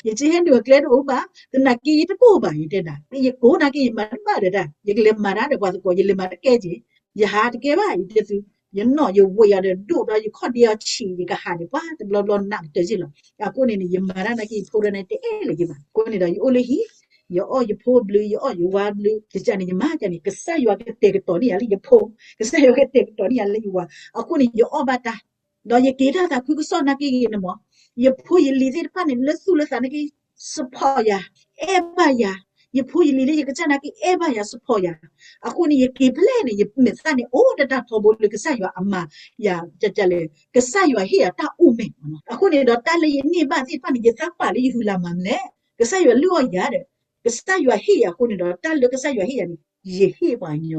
ယစ့ဟဲနုာ်အကျဲတအိၣ်ဘၣ်, သနာ်က့ယတကိၢ်ဘၣ် ယတဲဒၣ်, ယကိၢ်နာ်က့ ယမၤတဘၣ်ဒီးတၢ်, ယကလဲၤမၤတၢ်ဒီးပှၤသကိး ယလဲၤမၤတကဲက့ၤ, ယဟးတကဲဘၣ် ယတဲသု, ယနီၣ်ယဝဲၢ်အီၤဒီးဒိၣ်ဒီး ယခီၣ်ဒ့အီၤဆံး ယကဟးန့ၣ် ပှၤတဘျီဘျီနးကတၢၢ်က့ၤလီၤ. အဃိန့ၣ်န့ၣ် ယမၤတၢ်နာ်က့ ယဖိဒၣ်န့ၣ် တအဲၣ်လၢၤက့ၤဘၣ်. အဃိန့ၣ်ဒီး ယအိၣ်လၢဟံၣ်, ယအီၣ်ယဖိဘျုး ယအီၣ်ယဝါဘျုး, ယကန့ၣ် ယမၤကန့ၣ် ကစၢ်ယွၤကတဲာ်ကတီၤန့ၢ်ယၤလၢယဖိ, ကစၢ်ယွၤကတဲာ်ကတီၤန့ၢ်ယၤလၢယဝၤ, အဃိန့ၣ် ယအီၣ်ဘၣ်တၢ်, ဒီးယက့ၤတၢ်သးခုကစီၣ်နာ်က့ဂ့ၤန့ၣ်မး, ယဖိယလံၤသ့ၣ်တဖၣ်န့ၣ် လၢသူၣ်လၢသးနာ်က့ support ယၤ, အဲၣ်ဘၣ်ယၤ, ယဖိယလံၤလၢယကစၢ်နာ်က့ အဲၣ်ဘၣ်ယၤ support ယၤ, အဃိန့ၣ် ယက့ၤဖဲလဲၣ်န့ၣ် ယမဲာ်သၣ်န့ၣ် အိၣ်တၢ်ထီဘိလၢကစၢ်ယွၤအမၤယၤ ကလဲၣ်, ကစၢ်ယွၤဟ့ၣ်ယၤတၢ်အိၣ်မဲာ်မးနီၤ. အဃိန့ၣ်ဒီး တၢ်လၢယန့ၢ်ဘၣ်သ့ၣ်တဖၣ်န့ၣ် ယသးပာ်လၢယဟုးလၢ်မၤမလဲၣ်, ကစၢ်ယွၤလုၢ်အီၣ်ယၤဒီး ကစၢ်ယွၤဟ့ၣ်ယၤအဃိန့ၣ်ဒီး တၢ်လၢကစၢ်ယွၤဟ့ၣ်ယၤန့ၣ် ယဟ့ၣ်ပှၤကညီ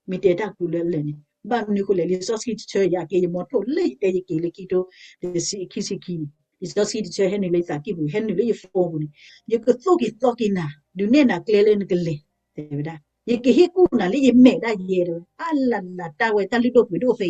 မ့ၢ်တဲတၢ်ကူလၢအလၢာ်န့ၣ် ဘၣ်မနုၤအဃိလဲၣ်, လံာ်စီဆှံတဆၢယၤက့ၤ ယမီထိၣ်လၢယတဲယက့ၤလၢခံကထိတဆံခံဆံခံန့ၣ်, လံာ်စီဆှံတဆၢဟဲနုာ်လၢယသးကံၢ်ပူၤ ဟဲနုာ်လၢယ phone ပူၤန့ၣ်, ယကသိၣ်က့ၤသီက့ၤနၤ, ဒုးနဲၣ်နၤကျဲလၢနကလဲၤ, တဲဝဲဒၣ်, ယကဟ့ၣ်ကူၣ်နၤလၢယမဲာ်ဒၣ်ယဲတဲဝဲ, အါလၢ်လၢ်တၢ်ဝဲတၢ်လုၢ်ဒိၣ်ပှ့ၤဒိၣ်ဖဲ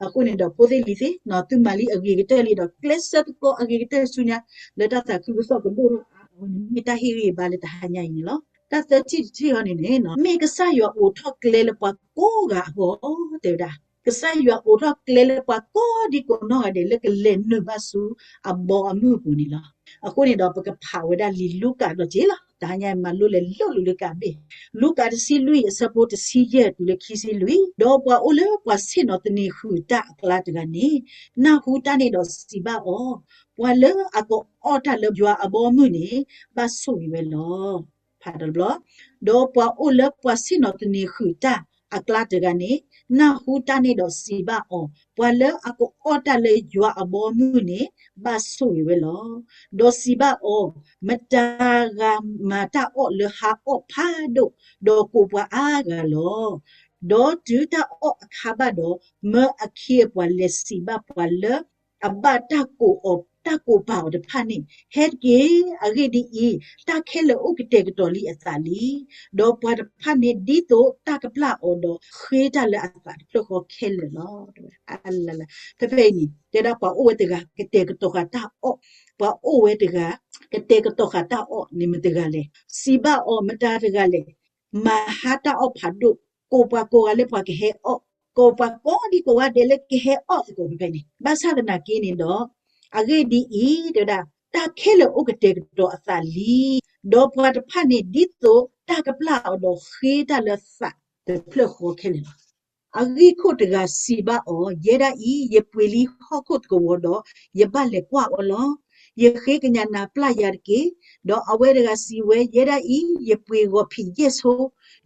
အံၤ, အဃိန့ၣ်ဒီး ဖိသ့ၣ်လံၤသ့ၣ်နီၤ သုမၤလံအဂ့ၤကတၢၢ်လံဒီး ကျဲးစၢးသကိးအဂ့ၤကတၢၢ်ဆူညါ လၢတၢ်သးခုကစီၣ်ကဒိၣ်ထီၣ်အါအါဂီၢ်န့ၣ် မ့ၢ်တၢ်ဟ့ၣ်ဂံၢ်ဘါလၢတဟါညါအံၤန့ၣ်လီၤ. တၢ်သၢထံၣ်တထံၣ်အံၤန့ၣ်န့ၣ် မ့ၢ်ကစၢ်ယွၤအိးထီၣ်ကျဲလၢပှၤကိးဂၤအဂီၢ် တဲဝဲဒၣ်, ကစၢ်ယွၤအိးထီၣ်ကျဲလၢပှၤကိးဒံကိးနီၢ်ဂၤဒဲးလၢကလဲၤနုာ်ဘၣ်ဆူအဘီအမုၢ်ပူၤန့ၣ်လီၤ. အဃိန့ၣ်ဒီး ပကဖးဝဲဒၣ်လံာ်လူၤကၣ်ဒီးက့ၤလီၤ. တဟါညါမၤလိလဲၤလီၤလူၤလၢကၣ်ဘ့ၣ်, လူၤကၣ်တဆံလွံၢ်အဆၢဖိတဆံယဲၢ်တုၤလၢခံဆံလွံၢ်, ဒီးပှၤအိၣ်လၢပှၤဆ့ၣ်နီၤသန့ၤဃုာ်တၢ်အကျါတဂၤန့ၣ် နၢ်ဟူတၢ်န့ၣ်ဒီးစံးဘၣ်အီၤ, ပှၤလၢအကအီၣ်တၢ်လၢယွၤအဘီအမုၢ်န့ၣ် ဘၣ်ဆိၣ်ဂ့ၤဝဲလီၤ. ဖးတဘျီ, ဒီးပှၤအိၣ်လၢပှၤဆ့ၣ်နီၤသန့ၤဃုာ်တၢ်အကျါတဂၤန့ၣ် နၢ်ဟူတၢ်န့ၣ်ဒီးစံးဘၣ်အီၤ, ပှၤလၢအကအီၣ်တၢ်လၢယွၤအဘီအမုၢ်န့ၣ် ဘၣ်ဆိၣ်ဂ့ၤဝဲလီၤ. ဒီးစံးဘၣ်အီၤ, မတၤဂၤမၤတၢ်အီၣ်လၢဟါအီၣ်ဖးဒိၣ်, ဒီးကိးပှၤအါဂၤလီၤ. ဒီးတုၤတၢ်အီၣ်အခါဘၣ်ဒီး, မၢအခ့အပှၤလဲၤစံးဘၣ်ပှၤလၢ အဘၣ်တၢ်ကိးအီၤ တၢ်ကိးပာ်အီၤတဖၣ်န့ၣ် ဟဲတက့ၢ်. အဂ့ၢ်ဒ်အံၤ, တၢ်ခဲလၢာ်အိၣ်ကတဲာ်ကတီၤလံအသးလံ. ဒီးပှၤတဖၣ်န့ၣ် ဒ်သိးတၢ်ကပျၢ်အီၤဒီး ဃ့တၢ်လၢအသးတဖျၢၣ်ဃီခဲလၢာ်လီၤ. ဖဲဖဲအံၤန့ၣ် တဲဒၣ်ပှၤအိၣ်ဝဲတဂၤ ကတဲာ်ကတီၤဃာ်တၢ်အီၣ်, ပှၤအိၣ်ဝဲတဂၤ ကတဲာ်ကတီၤဃာ်တၢ်အီၣ်န့ၣ်မတဂၤလဲၣ်, စံးဘၣ်အီၤမတၤတဂၤလဲၣ်, မၤဟါတၢ်အီၣ်ဖးဒိၣ်, ကိးပှၤကိးဂၤလၢပှၤကဟဲအီၣ်, ကိးပှၤကိးဒံကိးဂၤဒဲးလၢကဟဲအီၣ်သကိးဖဲဖဲန့ၣ်, ဘၣ်ဆၣ်သနာ်က့န့ၣ်ဒီး အဂ့ၢ်ဒ်အံၤ, တဲဝဲဒၣ် တၢ်ခဲလၢာ်အိၣ်ကတဲာ်ကတီၤအသးလံ. ဒီးပှၤတဖၣ်န့ၣ် ဒ်သိးတၢ်ကပျၢ်အီၤဒီးဃ့တၢ်လၢသးတဖျၢၣ်ဃီခဲလၢာ်လီၤ. အဂံၢ်ခိၣ်တဂၤစံးဘၣ်အီၤ, ယဲဒၣ်အံၤ ယပှ့ၤလံဟီၣ်ခိၣ်သကဝီၤဒီး ယဘၣ်လဲၤကွၢ်အီၤလီၤ. ယဃ့ကညးနၤပျၢ်ယၤတက့ၢ်. ဒီးအဝဲတဂၤစံးဝဲ, ယဲဒၣ်အံၤ ယပှ့ၤဂီၤဖံးယဲၢ်ဆိ,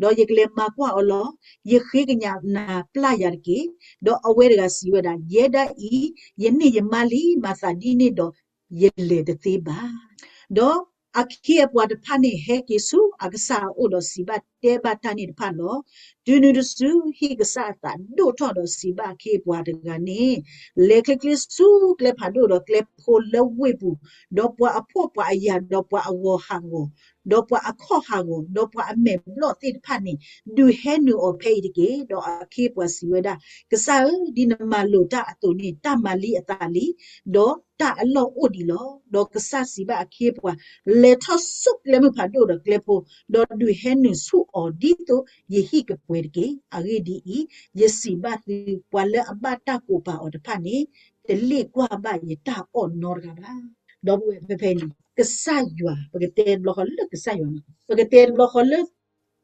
ဒီးယကလဲၤမၤကွၢ်အီၤလီၤ. ယဃ့ကညးနၤပျၢ်ယၤတက့ၢ်. ဒီးအဝဲတဂၤစံးဝဲဒၣ်, ယဲဒၣ်အံၤ ယန့ၢ်ယမါလံ, မၤသးဒ်န့ၣ်ဒီး ယလဲၤတသ့ဘၣ်. ဒီးအခ့အပှၤတဖၣ်န့ၣ် ဟဲက့ၤဆူအကစၢ်အအိၣ်ဒီးစံးဘၣ်တဲဘၣ်တၢ်န့ၣ်တဖၣ်လီၤ. တုၤနုၤတစုဟံၣ်ကစၢ်အသးဒိၣ်ထီၣ်ဒီးစံးဘၣ်အခ့အပှၤတဂၤန့ၣ်, လဲၤချ့ချ့ဆူကျဲဖးဒိၣ်ဒီးကျဲဖိလၢဝ့ၢ်ပူၤ, ဒီးပှၤအဖှီၣ်ပှၤအယာ် ဒီးပှၤအဂီၤဟးဂီၤ, ဒီးပှၤအခီၣ်ဟးဂီၤ, ဒီးပှၤအမဲာ်ဘျီၣ်သ့ၣ်တဖၣ်န့ၣ် ဒုးဟဲနုာ်အီၤဖဲအံၤတက့ၢ်. ဒီးအခ့အပှၤစံးဝဲဒၣ်, ကစၢ်ဧၢ, ဒ်နမၤလိာ်တၢ်အသိးန့ၣ် တၢ်မၤလံအသးလံ, ဒီးတၢ်အလီၢ်အိၣ်ဒံးလီၤ. ဒီးကစၢ်စံးဘၣ်အခ့အပှၤ, လဲၤထီၣ်ဆူကျဲမုၢ်ဖးဒိၣ်ဒီးကျဲဖိ, ဒီးဒုးဟဲနုာ်ဆူအီၤဒ်သိးယဟံၣ်ကပှဲၤတက့ၢ်. အဂ့ၢ်ဒ်အံၤ, ယစံးဘၣ်သု, ပှၤလၢအဘၣ်တၢ်ကိးပာ်အီၤတဖၣ်န့ၣ် တလ့ၣ်ကွၢ်ဘၣ်ယတၢ်အီၣ်နီတဂၤဘၣ်. ဒီပုၢ်ဝဲၢ်ဖဲဖဲအံၤန့ၣ် ကစၢ်ယွၤ ပကတဲတဘျီဃီလၢကစၢ်ယွၤ, ပကတဲတဘျီဃီလၢ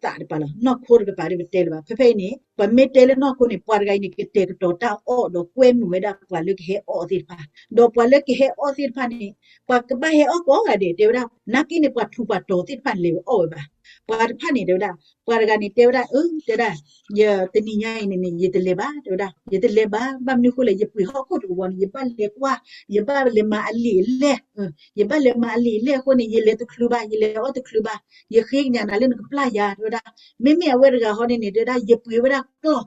သးတပၤလီၤ. နီၢ်ခိတကပၤဒီးပတဲလၢၤဘၣ်. ဖဲဖဲအံၤန့ၣ် ပမ့ၢ်တဲလၢနီၢ်ခိန့ၣ် ပှၤတဂၤအံၤန့ၣ် ကတဲာ်ကတီၤတၢ်အီၣ်ဒီးကွဲမုာ်ဝဲဒၣ်ပှၤလၢကဟဲအီၣ်သ့ၣ်တဖၣ်, ဒီးပှၤလၢကဟဲအီၣ်သ့ၣ်တဖၣ်န့ၣ် ပှၤကဘၣ်ဟဲအီၣ်ကိးဂၤဒဲး တဲဝဲဒၣ်, နာ်က့န့ၣ် ပှၤထူးပှၤတီၤသ့ၣ်တဖၣ်န့ၣ် လဲၤဝဲအီၣ်ဝဲဘၣ်. ပှၤတဖၣ်န့ၣ် တဲဝဲဒၣ်, ပှၤတဂၤန့ၣ် တဲဝဲဒၣ်, အၢ တဲဝဲဒၣ်, ယတနံၤညါအံၤန့ၣ်န့ၣ် ယတလဲၤဘၣ်, တဲဝဲဒၣ်, ယတလဲၤဘၣ်. ဘၣ်မနုၤအဃိလဲၣ်, ယပှ့ၤဟီၣ်ခိၣ်တကဝီၤန့ၣ် ယဘၣ်လဲၤကွၢ်, ယဘၣ်လဲၤမၤအလံာ်အလဲၢ် ယဘၣ်လဲၤမၤအလံာ်အလဲၢ်အဃိန့ၣ် ယလဲၤတချုးဘၣ်, ယလဲၤအီၣ်တချုးဘၣ်, ယဃ့ကညးနၤလၢနကပျၢ်ယၤ တဲဝဲဒၣ်. မ့မ့ၢ်အဝဲတဂၤဃီန့ၣ်န့ၣ် တဲဝဲဒၣ် ယပှ့ၤဝဲဒၣ်ကျီၢ်,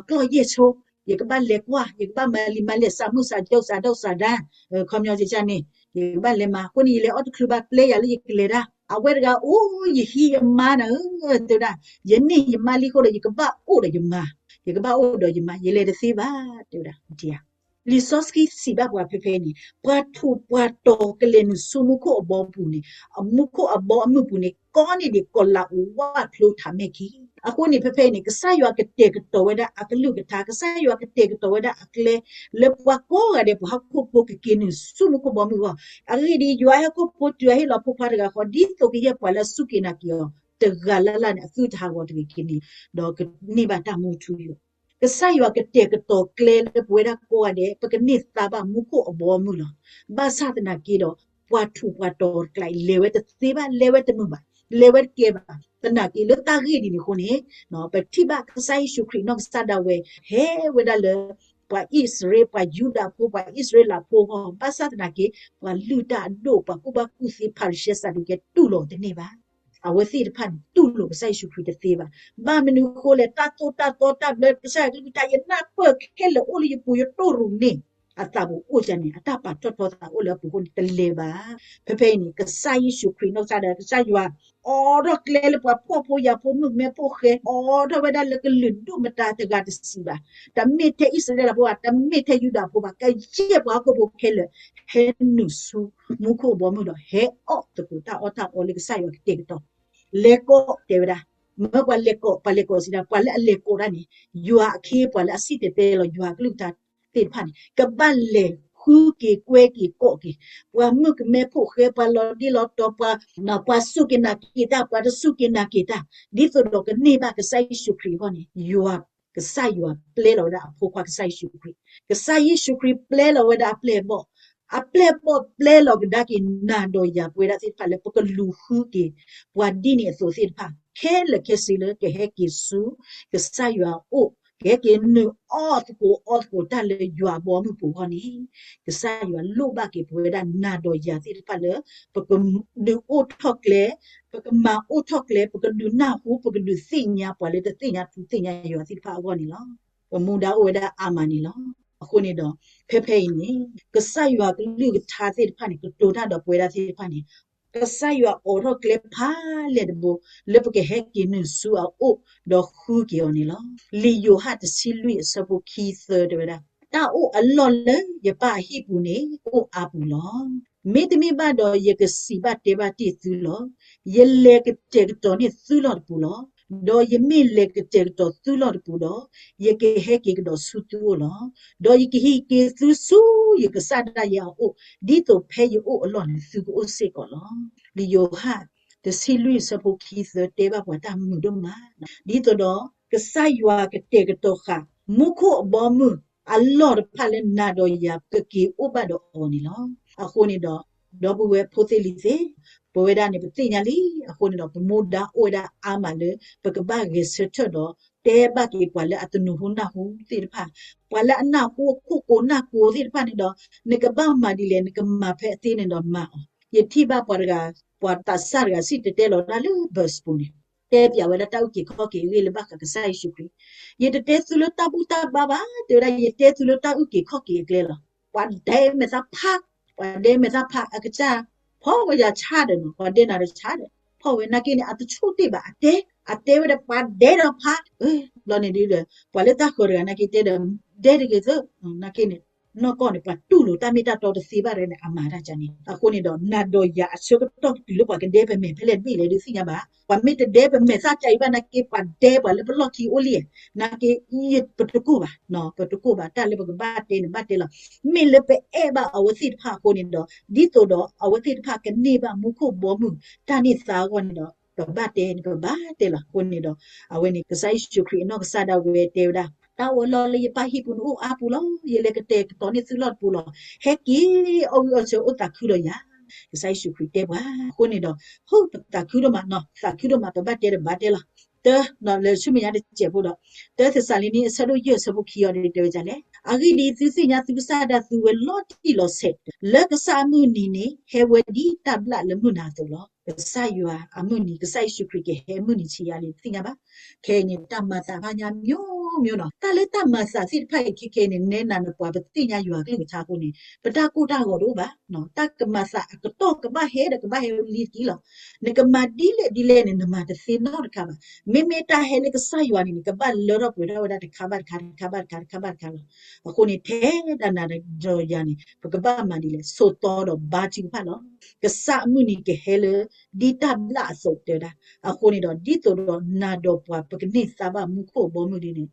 ကျီၢ်ယဲၢ်ဆိ, ယကဘၣ်လဲၤကွၢ်, ယကဘၣ်မၤလံာ်မၤလဲၢ် စးမုၢ်စးကၠိ စးဒီၣ်စးဒါ, ခီပညီန့ၣ် ယကဘၣ်လဲၤမၤအဃိန့ၣ် ယလဲၤအီၣ်တချုးဘၣ် ပျဲယၤလၢယကလဲၤဒၣ်. အဝဲတဂၤအိၣ် ယဟံးယမါနၤဧၢ, တဲဝဲဒၣ်, ယန့ၢ်ယမါလံအဃိဒီး ယကဘၣ်အိၣ်ဒီးယမါ, ယကဘၣ်အိၣ်ဒီးယမါ, ယလဲၤတသ့ဘၣ် တဲဝဲဒၣ်. လံာ်စီဆှံစံးဘၣ်ပှၤဖဲဖဲန့ၣ် ပှၤထူးပှၤတီၤကလဲၤနုာ်ဆူမူခိၣ်အဘီအပူၤန့ၣ်, မူခိၣ်အဘီအမုၢ်ပူၤန့ၣ် ကီန့ၢ်ဒံးကီးလးအူးဝၣ်ဖျိထးမဲာ်ခံ. အဃိန့ၣ် ဖဲဖဲအံၤန့ၣ် ကစၢ်ယွၤကတဲာ်ကတီၤဝဲဒၣ်အကလုၢ်ကထါ, ကစၢ်ယွၤကတဲာ်ကတီၤဝဲဒၣ်အကျဲ လၢပှၤကိးဂၤဒဲး ပှၤဟီၣ်ခိၣ်ဖိကက့ၤနုာ်ဆူမူခိၣ်ဘီမုၢ်အဂီၢ်. အဂ့ၢ်ဒ်အံၤ, ယွၤဟဲဟီၣ်ခိၣ်ဖိတုၤအဟ့ၣ်လီၤဖိခွါတဂၤဃီ ဒ်သိးကယဲၢ်ပှၤလၢအစူၢ်က့ၤနာ်က့ၤအီၤ တဂၤလၢ်လၢ်န့ၣ် အသုတဟးဂီၤတဂ့ၤက့ၤန့ၣ်, ဒီးကန့ၢ်ဘၣ်တၢ်မူထူယိာ်. ကစၢ်ယွၤကတဲာ်ကတီၤကျဲလၢပဝဲဒၣ်ကိးဂၤဒဲး ပကန့ၢ်သါဘၣ်မူခိၣ်အဘီအမုၢ်လီၤ. ဘၣ်ဆၣ်သနာ်က့ဒီး ပှၤထူးပှၤတီၤတကျါအံၤ လဲၤဝဲတသ့ဘၣ်, လဲၤဝဲတမုာ်ဘၣ်, လဲၤဝဲတကဲဘၣ်. သနာ်က့လၢတၢ်ဂ့ၢ်ဒ်န့ၣ်အဃိန့ၣ်, ပထံၣ်ဘၣ်ကစၢ်ယ့ၣ်ၡူးခရံာ်နီၢ်ကစၢ်ဒၣ်ဝဲ ဟဲဝဲဒၣ်လၢ ပှၤအံၣ်စရ့လး, ပှၤယူဒၤဖိ, ပှၤအံၣ်စရ့လးဖိအဂီၢ်, ဘၣ်ဆၣ်သနာ်က့ ပှၤလုၢ်တၢ်အဒိၣ်, ပှၤကူၣ်ဘၣ်ကူၣ်သ့, ဖၤရံၤၡဲ, စးဒူၤကဲ တူၢ်လိာ်တန့ၢ်ဘၣ်. အဝဲသ့ၣ်တဖၣ်န့ၣ် တူၢ်လိာ်ကစၢ်ယ့ၣ်ၡူးခရံာ်တသ့ဘၣ်. ဘၣ်မနုၤအဃိလဲၣ်, တၢ်သိၣ်တၢ်သီတၢ်ဘျၢ ကစၢ်ယွၤကလုၢ်ကထါ ယနၢ်ပၢၢ်ခဲလၢာ်အိၣ်လၢယပူၤ ယတိၢ်ရူၢ်န့ၣ်, အသးပူၤအိၣ်ကန့ၣ် အတၢ်ပာ်ထီၣ်ထီသးအိၣ်လၢအပူၤအဃိန့ၣ် တလဲၤဘၣ်. ဖဲဖဲအံၤန့ၣ် ကစၢ်ယ့ၣ်ၡူးခရံာ်နီၢ်ကစၢ်ဒၣ် ကစၢ်ယွၤ အိးထီၣ်ကျဲလၢပှၤဖှီၣ်ဖိယာ်ဖိ မုၣ်ကမဲဖိဃဲ, အိးထီၣ်ဝဲဒၣ်လၢကလုာ်ဒူၣ်မတၤတဂၤတစံးဘၣ်, တမ့ၢ်ထဲအံၣ်စရ့လးဖိဘၣ်, တမ့ၢ်ထဲယူဒၤဖိဘၣ်, ကယဲၢ်ပှၤဟီၣ်ခိၣ်ဖိခဲလၢာ် ဟဲနုာ်ဆူမူခိၣ်အဘီအမုၢ်ဒီး ဟဲအီၣ်သကိးတၢ်အီၣ်တၢ်အီလၢကစၢ်ယွၤကတဲာ်ကတီၤ လဲၤကိးတဲဝဲဒၣ်, မၢပှၤလဲၤကိး, ပှၤလဲၤကိးစံးဒၣ် ပှၤလၢအလဲၤကိးတၢ်န့ၣ်, ယွၤအခ့အပှၤလၢအစံၣ်တဲၤတဲလီၤယွၤအကလုၢ်ကထါသ့ၣ်တဖၣ်န့ၣ် ကဘၣ်လဲၤဃုက့ၤကွဲက့ၤကိးက့ၤ ပှၤမုၣ်ကမဲဖိဃဲ, ပှၤလီၤဒ့လီၤတီၤ, ပှၤ, ပှၤစူၢ်က့ၤနာ်က့ၤတၢ်, ပှၤတစူၢ်က့ၤနာ်က့ၤတၢ်, ဒ်သိးဒီးကန့ၢ်ဘၣ်ကစၢ်ယ့ၣ်ၡူးခရံာ်အဂီၢ်န့ၣ် ယွၤ, ကစၢ်ယွၤပျဲလီၤဝဲဒၣ်အဖိခွါကစၢ်ယ့ၣ်ၡူးခရံာ်, ကစၢ်ယ့ၣ်ၡူးခရံာ်ပျဲလီၤဝဲဒၣ်အပျဲၢ်အဘီၣ်, အပျဲၢ်အဘီၣ်ပျဲလီၤကဒါက့ၤနၤဒီးယၤ ပဝဲဒၣ်သ့ၣ်တဖၣ်လၢပကလူၤဃုက့ၤ ပှၤဒ်န့ၣ်အသိးသ့ၣ်တဖၣ် ခဲလၢာ်ခဲဆ့လၢကဟဲက့ၤဆူ ကစၢ်ယွၤအအိၣ်, ကဟဲက့ၤနုာ်အီၣ်သကိးအီသကိးတၢ်လၢယွၤအဘီအမုၢ်ပူၤအဂီၢ်န့ၣ်, ကစၢ်ယွၤလိၣ်ဘၣ်က့ၤပဝဲဒၣ်နၤဒီးယၤသ့ၣ်တဖၣ်လၢ ပကဒုးအိၣ်ထီၣ်ကျဲ, ပကမၤအိၣ်ထီၣ်ကျဲ, ပကဒုးနၢ်ဟူ, ပကဒုးသ့ၣ်ညါပှၤလၢတသ့ၣ်ညါထူသ့ၣ်ညါယွၤသ့ၣ်တဖၣ်အဂီၢ်န့ၣ်လီၤ. ပမူဒါအိၣ်ဝဲဒၣ်အါမးန့ၣ်လီၤ. အဃိန့ၣ်ဒီး ဖဲဖဲအံၤန့ၣ် ကစၢ်ယွၤကလုၢ်ကထါသ့ၣ်တဖၣ်န့ၣ် ကတိၤတၢ်ဒီးပဝဲဒၣ်သ့ၣ်တဖၣ်န့ၣ် ကစၢ်ယွၤအိးထီၣ်ကျဲဖးလဲၢ်တဘိ လၢပကဟဲက့ၤနုာ်ဆူအအိၣ် ဒီးဃုက့ၤအီၤန့ၣ်လီၤ. လံာ်ယိၤဟၣ်တဆံလွံၢ်အဆၢဖိခံသၢတဲဝဲဒၣ်, တၢ်အိၣ်အလီၢ်လၢယပၢ်အဟံၣ်ပူၤန့ၣ် အိၣ်အါပူၤလီၤ. မ့တမ့ၢ်ဘၣ်ဒီး ယကစံးဘၣ်တဲဘၣ်တ့ၢ်သုလီၤ. ယလဲၤကတဲာ်ကတီၤန့ၢ်သုလီၢ်တပူၤလီၤ. ဒီးယမ့ၢ်လဲၤကတဲာ်ကတီၤသုလီၢ်တပူၤဒီး, ယကဟဲက့ၤကဒီးဆူသုအိၣ်လီၤ. ဒီးယကဟံးက့ၤသုဆူယကစၢ်ဒၣ်ယဲအအိၣ်, ဒ်သိးဖဲယအိၣ်အလီၢ်န့ၣ် သုကအိၣ်စ့ၢ်ကီးလီၤ. လံာ်ယိၤဟၣ် တဆံလွံၢ်အဆၢဖိခံသၢတဲဘၣ်ပှၤတၢ်မုာ်ဒိၣ်မး, ဒ်သိးဒီး ကစၢ်ယွၤကတဲာ်ကတီၤဃာ် မူခိၣ်အဘီအမုၢ်အလီၢ်တဖၣ်လၢနၤဒီးယၤကက့ၤအိၣ်ဘၣ်ဒီးအီၤန့ၣ်လီၤ. အဃိန့ၣ်ဒီး ဒီပုၢ်ဝဲၢ်ဖိသ့ၣ်လံၤသ့ၣ်, ပဝဲဒၣ်န့ၣ် ပသ့ၣ်ညါလံ. အဃိန့ၣ်ဒီး ပမူဒါအိၣ်ဝဲဒၣ်အါမးလၢ ပကဘၣ်ဂဲၤဆၢထၢၣ်ဒီး တဲဘၣ်က့ၤပှၤလၢအတနၢ်ဟူနၢ်ဟူသ့ၣ်တဖၣ်, ပှၤလၢအနၢ်ဟူအခိၣ်ကိးနၢ်ကိးသ့ၣ်တဖၣ်န့ၣ်ဒီး နကဘၣ်မၤဒ်လဲၣ်, နကမၤဖဲအသ့န့ၣ်ဒီးမၤအီၤ. ယထံၣ်ဘၣ်ပှၤတဂၤ, ပှၤသးစၢ်တဂၤစံၣ်တဲၤတဲလီၤတၢ်လၢ ဘၢၣ်စပူၤန့ၣ်, တဲပၠးဝဲဒၣ်တၢ်အုၣ်က့ၤခီၣ်က့ၤအဂ့ၢ်လၢဘၣ်ဃးကစၢ်ယ့ၣ်ၡူးခရံာ်, ယတတဲသုလၢတၢ်ဘူၣ်တၢ်ဘါဘၣ်, တဲဝဲဒၣ် ယတဲသုလၢတၢ်အုၣ်က့ၤခီၣ်က့ၤအကျဲလီၤ. ပှၤဒဲမဲာ်သၣ်ဖး, ပှၤဒဲမဲာ်သၣ်ဖးအကစၢ်, ဖီၣ်ဝဲယၤဆါဒီးနီၤ, ပှၤဒဲနၤဒီးဆါဒီး, ဖီၣ်ဝဲနာ်က့န့ၣ် အတဆူၣ်တ့ၢ်ဘၣ် အတဲ, အတဲဝဲဒီးပှၤဒဲဒီးဖး, ဘျီန့ၣ်ဒုဒီး ပှၤလၢတၢ်ဃၢၤတဂၤနာ်က့တဲဒီး ဒဲတဂ့ၤသၢ, နာ်က့န့ၣ် နီၢ်ကီၢ်န့ၣ် ပှၤတူၢ်လိာ်တၢ်မ့ၢ်တၢ်တီတသ့ဘၣ်ဒီးန့ၣ် အမၤတၢ်ကန့ၣ်. အဃိန့ၣ်ဒီး နၤဒီးယၤအဆၢကတီၢ်ကတုၤလၢပှၤကဒဲပမဲာ်ဖဲလဲၣ်တဘ့ၣ်လဲၣ်ဒုးသ့ၣ်ညါဘၣ်. ပှၤမ့ၢ်တဒဲပမဲာ်သၣ်ကၢအံၤဘၣ်နာ်က့ ပှၤဒဲပှၤလၢပလီၢ်ခံအိၣ်လံ, နာ်က့ ပတကိၢ်ဘၣ်, ပတကိၢ်ဘၣ်, တၢ်လၢပကဘၣ်တဲန့ၣ် ဘၣ်တဲလီၤ. မ့ၢ်လၢပအဲၣ်ဘၣ်အဝဲသ့ၣ်တဖၣ်အဃိန့ၣ်ဒီး ဒ်သိးဒီးအဝဲသ့ၣ်တဖၣ်ကန့ၢ်ဘၣ်မူခိၣ်ဘီမုၢ်တၢ်န့ၢ်သါအဂီၢ်န့ၣ်ဒီး ပဘၣ်တဲန့ၣ် ပဘၣ်တဲလီၤ. အဃိန့ၣ်ဒီး အဝဲန့ၣ် ကစၢ်ယ့ၣ်ၡူးခရံာ်အနီၢ်ကစၢ်ဒၣ်ဝဲတဲဝဲဒၣ်, တၢ်အိၣ်အလီၢ်လၢယပၢ်ဟံၣ်ပူၤန့ၣ်အိၣ်အါပူၤလီၤ. ယလဲၤကတဲာ်ကတီၤန့ၢ်သုလီၢ်တပူၤလီၤ. ဟဲက့ၤအီၣ်ဝံၣ်အီၣ်ဆၢအိၣ်သးခုဒီးယၤ. ကစၢ်ယ့ၣ်ၡူးခရံာ်တဲပှၤ. အဃိန့ၣ်ဒီး ဟိ ပသးခုဒိၣ်မးနီၤ, သးခုဒိၣ်မး ပဘၣ်တဲဒီးဘၣ်တဲလီၤ. တၢ, လၢဆူမဲာ်ညါတစဲးဖိဒီး တၢသ့းစၤလနံ အဆၢဒိၣ်ယဲၢ်အဆၢဖိခံအီၤဒ်တဲဝဲဒ်လဲၣ်. အဂ့ၢ်ဒ်အံၤ, သုသ့ၣ်ညါသုကစၢ်ဒၣ်သုဝဲလီၤတံၢ်လီၤဆဲး, လၢကစၢ်အမုၢ်နံၤန့ၣ် ဟဲဝဲဒ်တၢ်ဘျၣ်လၢမုၢ်နၤအသိးလီၤ. ကစၢ်ယွၤအမုၢ်နံၤ, ကစၢ်ယ့ၣ်ၡူးခရံာ်ကဟဲမုၢ်နံၤဆံးယၤလံ ပသ့ၣ်ညါဘၣ်. ခဲအံၤန့ၣ် တၢ်မၤသးဘၣ်ညါ မျိုးမျိုး နီၤ. တၢ်လၢတၢ်မၤသးသ့ၣ်တဖၣ်အံၤခဲခဲအံၤန့ၣ် နဲနၤနပှၤပသ့ၣ်ညါယွၤကလုၢ်ကထါအဃိန့ၣ် ပတၢ်ကိၢ်တၢ်ဂီၤတအိၣ်ဘၣ်. တၢ်ကမၤသးအကတီၢ်ကဘၣ်ဟဲဒီးကဘၣ်ဟဲလံတက့ၢ်လီၤ. နကမၤဒ်လဲၣ်ဒ်လဲၣ်န့ၣ် နမၤတသ့နီတခါဘၣ်. မ့မ့ၢ်တၢ်ဟဲလၢကစၢ်ယွၤန့ၣ်န့ၣ် ကဘၣ်လၢထီၣ်ပှဲၤထီၣ်ဝဲဒၣ်တခါဘၣ်တခါ တခါဘၣ်တခါ တခါဘၣ်တခါလီၤ. အဃိန့ၣ် ထဲဒၣ်နၤဒီးယၤန့ၣ် ပကဘၣ်မၤဒ်လဲၣ်, ဆိးသီဒီးဘါထုကဖၣ်လီၤ. ကစၢ်အမုၢ်နံၤကဟဲလၢ ဒ်တၢ်ဘျၣ်အသိးတဲဝဲဒၣ်. အဃိန့ၣ်ဒီး ဒ်သိးဒီးနၤဒီးပှၤပကန့ၢ်သါဘၣ်မူခိၣ်ဘီမုၢ်ဒ်န့ၣ်,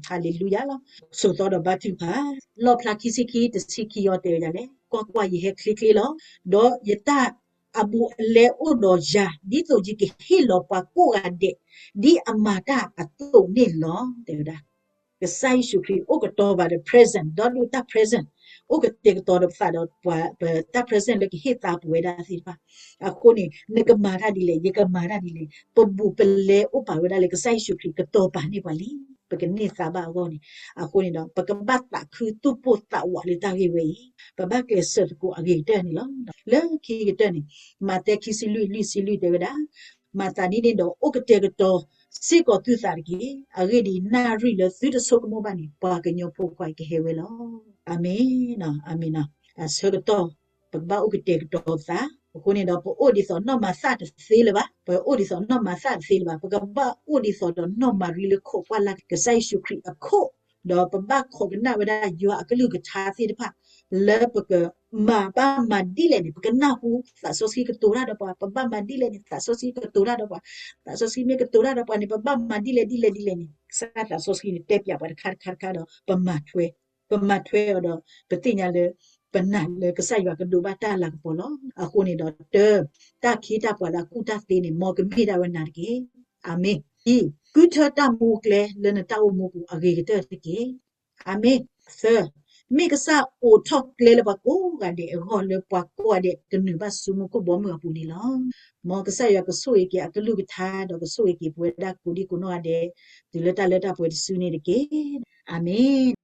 ဟၤလ့လူယၤလီၤ. ဆိးသီဒီးဘါထုကဖၣ်, လီၣ်ဖျါခံဆံခံ တဆံခံအီၤတဲဝဲဒ်လဲၣ်, ကွၢ်ကွၢ်, ယဟဲချ့ချ့လီၤ. ဒီးယတၢ်အဘူးအလဲအိၣ်ဒီးယၤ, ဒ်သိးယကဟ့ၣ်လီၤပှၤကိးဂၤဒဲး ဒ်အမၤတၢ်အသိးန့ၣ်လီၤ တဲဝဲဒၣ်. ကစၢ်ယ့ၣ်ၡူးခရံာ်အိၣ်ကတီၤပှၤဒီး present, ဒီးဒုးတၢ် present, အိၣ်ကတဲာ်ကတီၤဒီးပသးဒီးပှၤ, ပတၢ် present လၢကဟ့ၣ်သါပဝဲဒၣ်သ့ၣ်တဖၣ်. အဃိန့ၣ် နကမၤတၢ်ဒ်လဲၣ်, ယကမၤတၢ်ဒ်လဲၣ်, ပဘူးပလဲအိၣ်ပာ်ဝဲဒၣ်လၢကစၢ်ယ့ၣ်ၡူးခရံာ်ကတီၤပာ်န့ၢ်ပှၤလံ. ပကန့ၢ်သါဘၣ်အဂီၢ်န့ၣ်, အဃိန့ၣ်ဒီး ပကဘၣ်သးခုသူၣ်ပိၢ်သးဝးလၢတၢ်ဂ့ၢ်ဝဲအံၤ, ပဘၣ်ကျဲးစၢးသကိးအဂ့ၤကတၢၢ်န့ၣ်လီၤ. လၢခံကတၢၢ်န့ၣ်, မးသဲခံဆံလွံၢ် လွံၢ်ဆံလွံၢ်တဲဝဲဒၣ်, မၤသးဒ်န့ၣ်ဒီး အိၣ်ကတဲာ်ကတီၤစ့ၢ်ကီးသုသးတက့ၢ်. အဂ့ၢ်ဒ်အံၤ, နၣ်ရံၣ်လၢသုတဆိကမိၣ်ဘၣ်န့ၣ် ပှၤကညီဖိခွါအံၤကဟဲဝဲလီၤ. အၤမ့ၣ်, အၤမ့ၣ်. အဆၢကတီၢ် ပကဘၣ်အိၣ်ကတဲာ်ကတီၤပသး, အဃိန့ၣ်ဒီး ပအိၣ်ဒ်သိးနီၢ်မၤသးတသ့လၢၤဘၣ်, ပအိၣ်ဒ်သိးနီၢ်မၤသးတသ့လၢၤဘၣ်, ပကဘၣ်အိၣ်ဒ်သိးဒီးနီၢ်မၤရံလၢခိးကွၢ်လၢ်ကစၢ်ယ့ၣ်ၡူးခရံာ်အခိၣ်, ဒီးပဘၣ်ခိးကနၣ်ဝဲဒၣ်ယွၤအကလုၢ်ကထါသ့ၣ်တဖၣ်, လၢပကမၤဘၣ်မၤဒ်လဲၣ်န့ၣ် ပကနၢ်ဟူသးစီဆှံကတိၤတၢ်ဒီးပှၤ, ပဘၣ်မၤဒ်လဲၣ်န့ၣ် သးစီဆှံကတိၤတၢ်ဒီးပှၤ, သးစီဆှံမ့ၢ်ကတိၤတၢ်ဒီးပှၤန့ၣ် ပဘၣ်မၤဒ်လဲၣ်ဒ်လဲၣ်ဒ်လဲၣ်န့ၣ် ကစၢ်သးစီဆှံန့ၣ် တဲပၠးပှၤတခါတခါတခါဒီး ပမၤထွဲ, ပမၤထွဲအီၤဒီး ပသ့ၣ်ညါလၢ ပနာ်လၢကစၢ်ယွၤကဒိးဘၣ်တၢ်လၤကပီၤလီၤ. အဃိန့ၣ်ဒီး တၢ်, တၢ်ခံးတၢ်ပှၤလၢအကူၣ်တၢ်သ့န့ၣ် မ်ကမ့ၢ်ဒၣ်ဝဲနၤတက့ၢ်. အၤမ့ၣ်. ခံ, ဃုထၢတၢ်မူကျဲလၢနတၢ်အိၣ်မူပူၤအဂ့ၤကတၢၢ်တက့ၢ်. အၤမ့ၣ်. သၢ, မ့ၢ်ကစၢ်အိးထီၣ်ကျဲလၢပှၤကိးဂၤဒဲးအဂီၢ် လၢပှၤကိးဂၤဒဲးကနုာ်ဘၣ်ဆူမူခိၣ်ဘီမုၢ်အပူၤန့ၣ်လီၤ. မ်ကစၢ်ယွၤကဆိၣ်ဂ့ၤက့ၤအကလုၢ်ကထါ ဒီးကဆိၣ်ဂ့ၤက့ၤပဝဲဒၣ်ကိးဒံကိးနီၢ်ဂၤဒဲး တုၤလၢတၢ်လၢတၢ်ပှဲၤတစုန့ၣ်တက့ၢ်. အၤမ့ၣ်.